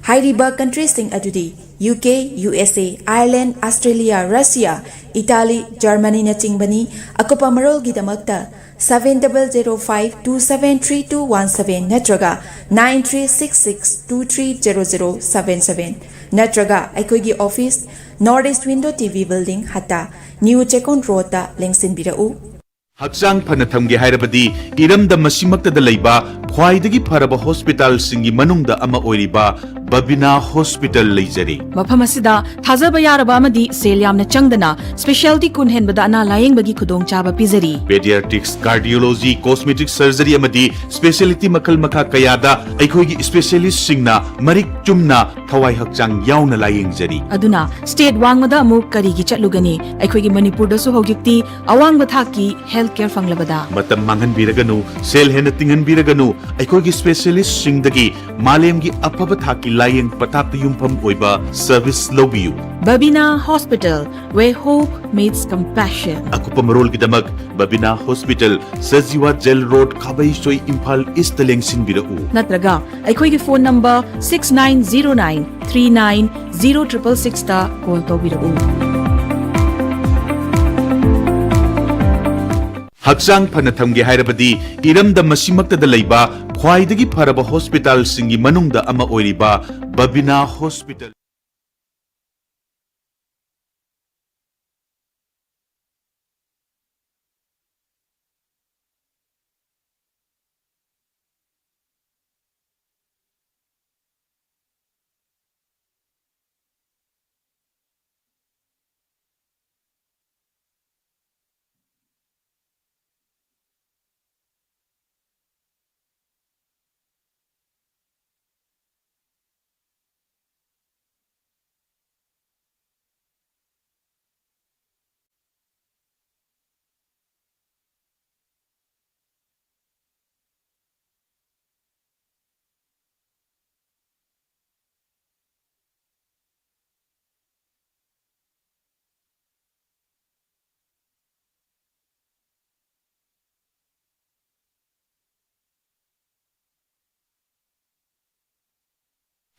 ꯍꯥꯏꯔꯤꯕ ꯀꯟꯇ꯭ꯔꯤꯁꯤꯡ ꯑꯗꯨꯗꯤ U K, U S A, Ireland, Australia, Russia, Italy, ꯖꯔꯃꯅꯤꯅꯆꯤꯡꯕꯅꯤ꯫ ꯑꯀꯨꯞꯄ ꯃꯔꯣꯜꯒꯤꯗꯃꯛꯇ seven double zero five two seven three two one seven ꯅꯠꯇ꯭ꯔꯒ nine three six six two three zero zero seven seven ꯅꯠꯇ꯭ꯔꯒ ꯑꯩꯈꯣꯏꯒꯤ office, north east window T V building, Hatta, new Checkon ꯔꯣꯗꯇ ꯂꯦꯡꯁꯤꯟꯕꯤꯔꯛꯎ꯫ ꯍꯛꯆꯥꯡ ꯐꯅ ꯊꯝꯒꯦ ꯍꯥꯏꯔꯕꯗꯤ ꯏꯔꯝꯗꯝ ꯑꯁꯤꯃꯛꯇꯗ ꯂꯩꯕ ꯈ꯭ꯋꯥꯏꯗꯒꯤ ꯐꯔꯕ ꯍꯣꯁꯄꯤꯇꯥꯜꯁꯤꯡꯒꯤ ꯃꯅꯨꯡꯗ ꯑꯃ ꯑꯣꯏꯔꯤꯕ ꯕꯕꯤꯅꯥ ꯍꯣꯁꯄꯤꯇꯥꯜ ꯂꯩꯖꯔꯤ꯫ ꯃꯐꯝ ꯑꯁꯤꯗ ꯊꯥꯖꯕ ꯌꯥꯔꯕ ꯑꯃꯗꯤ ꯁꯦꯜ ꯌꯥꯝꯅ ꯆꯪꯗꯅ ꯁ꯭ꯄꯦꯁꯤꯌꯦꯂꯤꯇꯤ ꯀꯨꯟ ꯍꯦꯟꯕꯗ ꯑꯅꯥ ꯂꯥꯌꯦꯡꯕꯒꯤ ꯈꯨꯗꯣꯡꯆꯥꯕ ꯄꯤꯖꯔꯤ꯫ ꯄꯦꯗꯤꯌꯥꯇ꯭ꯔꯤꯛꯁ, ꯀꯥꯔꯗꯤꯑꯣꯂꯣꯖꯤ, ꯀꯣꯁꯃꯦꯇꯤꯛ ꯁꯔꯖꯔꯤ ꯑꯃꯗꯤ ꯁ꯭ꯄꯦꯁꯤꯌꯦꯂꯤꯇꯤ ꯃꯈꯜ ꯃꯈꯥ ꯀꯌꯥꯗ ꯑꯩꯈꯣꯏꯒꯤ ꯁ꯭ꯄꯦꯁꯤꯌꯦꯂꯤꯁ꯭ꯠꯁꯤꯡꯅ ꯃꯔꯤꯛ ꯆꯨꯝꯅ ꯊꯋꯥꯏ ꯍꯛꯆꯥꯡ ꯌꯥꯎꯅ ꯂꯥꯌꯦꯡꯖꯔꯤ꯫ ꯑꯗꯨꯅ ꯁ꯭ꯇꯦꯠ ꯋꯥꯡꯃꯗ ꯑꯃꯨꯛ ꯀꯔꯤꯒꯤ ꯆꯠꯂꯨꯒꯅꯤ? ꯑꯩꯈꯣꯏꯒꯤ ꯃꯅꯤꯄꯨꯔꯗꯁꯨ ꯍꯧꯖꯤꯛꯇꯤ ꯑꯋꯥꯡꯕ ꯊꯥꯛꯀꯤ ꯍꯦꯜꯊ ꯀꯦꯌꯔ ꯐꯪꯂꯕꯗ꯫ ꯃꯇꯝ ꯃꯥꯡꯍꯟꯕꯤꯔꯒꯅꯨ, ꯁꯦꯜ ꯍꯦꯟꯅ ꯇꯤꯡꯍꯟꯕꯤꯔꯒꯅꯨ, ꯑꯩꯈꯣꯏꯒꯤ ꯁ꯭ꯄꯦꯁꯤꯌꯦꯂꯤꯁ꯭ꯠꯁꯤꯡꯗꯒꯤ ꯃꯥꯂꯦꯝꯒꯤ ꯑꯐꯕ ꯊꯥꯛꯀꯤ ꯂꯥꯌꯦꯡ ꯄꯊꯥꯞꯇ ꯌꯨꯝꯐꯝ ꯑꯣꯏꯕ ꯁꯔꯚꯤꯁ ꯂꯧꯕꯤꯌꯨ꯫ Babina Hospital, where hope meets compassion. ꯑꯀꯨꯞꯄ ꯃꯔꯣꯜꯒꯤꯗꯃꯛ Babina hospital, Sajiwa jail road, Khabeisoi, Imphal ꯏꯁ꯭ꯠꯇ ꯂꯦꯡꯁꯤꯟꯕꯤꯔꯛꯎ꯫ ꯅꯠꯇ꯭ꯔꯒ ꯑꯩꯈꯣꯏꯒꯤ phone number six nine zero nine three nine zero triple sixꯇ ꯀꯣꯜ ꯇꯧꯕꯤꯔꯛꯎ꯫ ꯍꯛꯆꯥꯡ ꯐꯅ ꯊꯝꯒꯦ ꯍꯥꯏꯔꯕꯗꯤ ꯏꯔꯝꯗꯝ ꯑꯁꯤꯃꯛꯇꯗ ꯂꯩꯕ ꯈ꯭ꯋꯥꯏꯗꯒꯤ ꯐꯔꯕ ꯍꯣꯁꯄꯤꯇꯥꯜꯁꯤꯡꯒꯤ ꯃꯅꯨꯡꯗ ꯑꯃ ꯑꯣꯏꯔꯤꯕ ꯕꯕꯤꯅꯥ ꯍꯣꯁꯄꯤꯇꯥꯜ꯫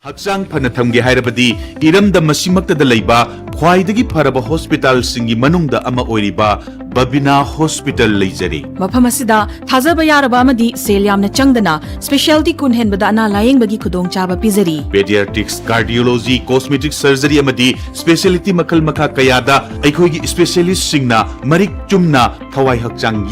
ꯍꯛꯆꯥꯡ ꯐꯅ ꯊꯝꯒꯦ ꯍꯥꯏꯔꯕꯗꯤ ꯏꯔꯝꯗꯝ ꯑꯁꯤꯃꯛꯇꯗ ꯂꯩꯕ ꯈ꯭ꯋꯥꯏꯗꯒꯤ ꯐꯔꯕ ꯍꯣꯁꯄꯤꯇꯥꯜꯁꯤꯡꯒꯤ ꯃꯅꯨꯡꯗ ꯑꯃ ꯑꯣꯏꯔꯤꯕ ꯕꯕꯤꯅꯥ ꯍꯣꯁꯄꯤꯇꯥꯜ ꯂꯩꯖꯔꯤ꯫ ꯃꯐꯝ ꯑꯁꯤꯗ ꯊꯥꯖꯕ ꯌꯥꯔꯕ ꯑꯃꯗꯤ ꯁꯦꯜ ꯌꯥꯝꯅ ꯆꯪꯗꯅ ꯁ꯭ꯄꯦꯁꯤꯌꯦꯜꯇꯤ ꯀꯨꯟ ꯍꯦꯟꯕꯗ ꯑꯅꯥ ꯂꯥꯌꯦꯡꯕꯒꯤ ꯈꯨꯗꯣꯡꯆꯥꯕ ꯄꯤꯖꯔꯤ꯫ ꯄꯦꯗꯤꯌꯥꯇ꯭ꯔꯤꯛꯁ, ꯀꯥꯔꯗꯤꯑꯣꯂꯣꯖꯤ, ꯀꯣꯁꯃꯦꯇꯤꯛ ꯁꯔꯖꯔꯤ ꯑꯃꯗꯤ ꯁ꯭ꯄꯦꯁꯤꯌꯦꯂꯤꯇꯤ ꯃꯈꯜ ꯃꯈꯥ ꯀꯌꯥꯗ ꯑꯩꯈꯣꯏꯒꯤ ꯁ꯭ꯄꯦꯁꯤꯌꯦꯂꯤꯁꯁꯤꯡꯅ ꯃꯔꯤꯛ ꯆꯨꯝꯅ ꯊꯋꯥꯏ ꯍꯛꯆꯥꯡ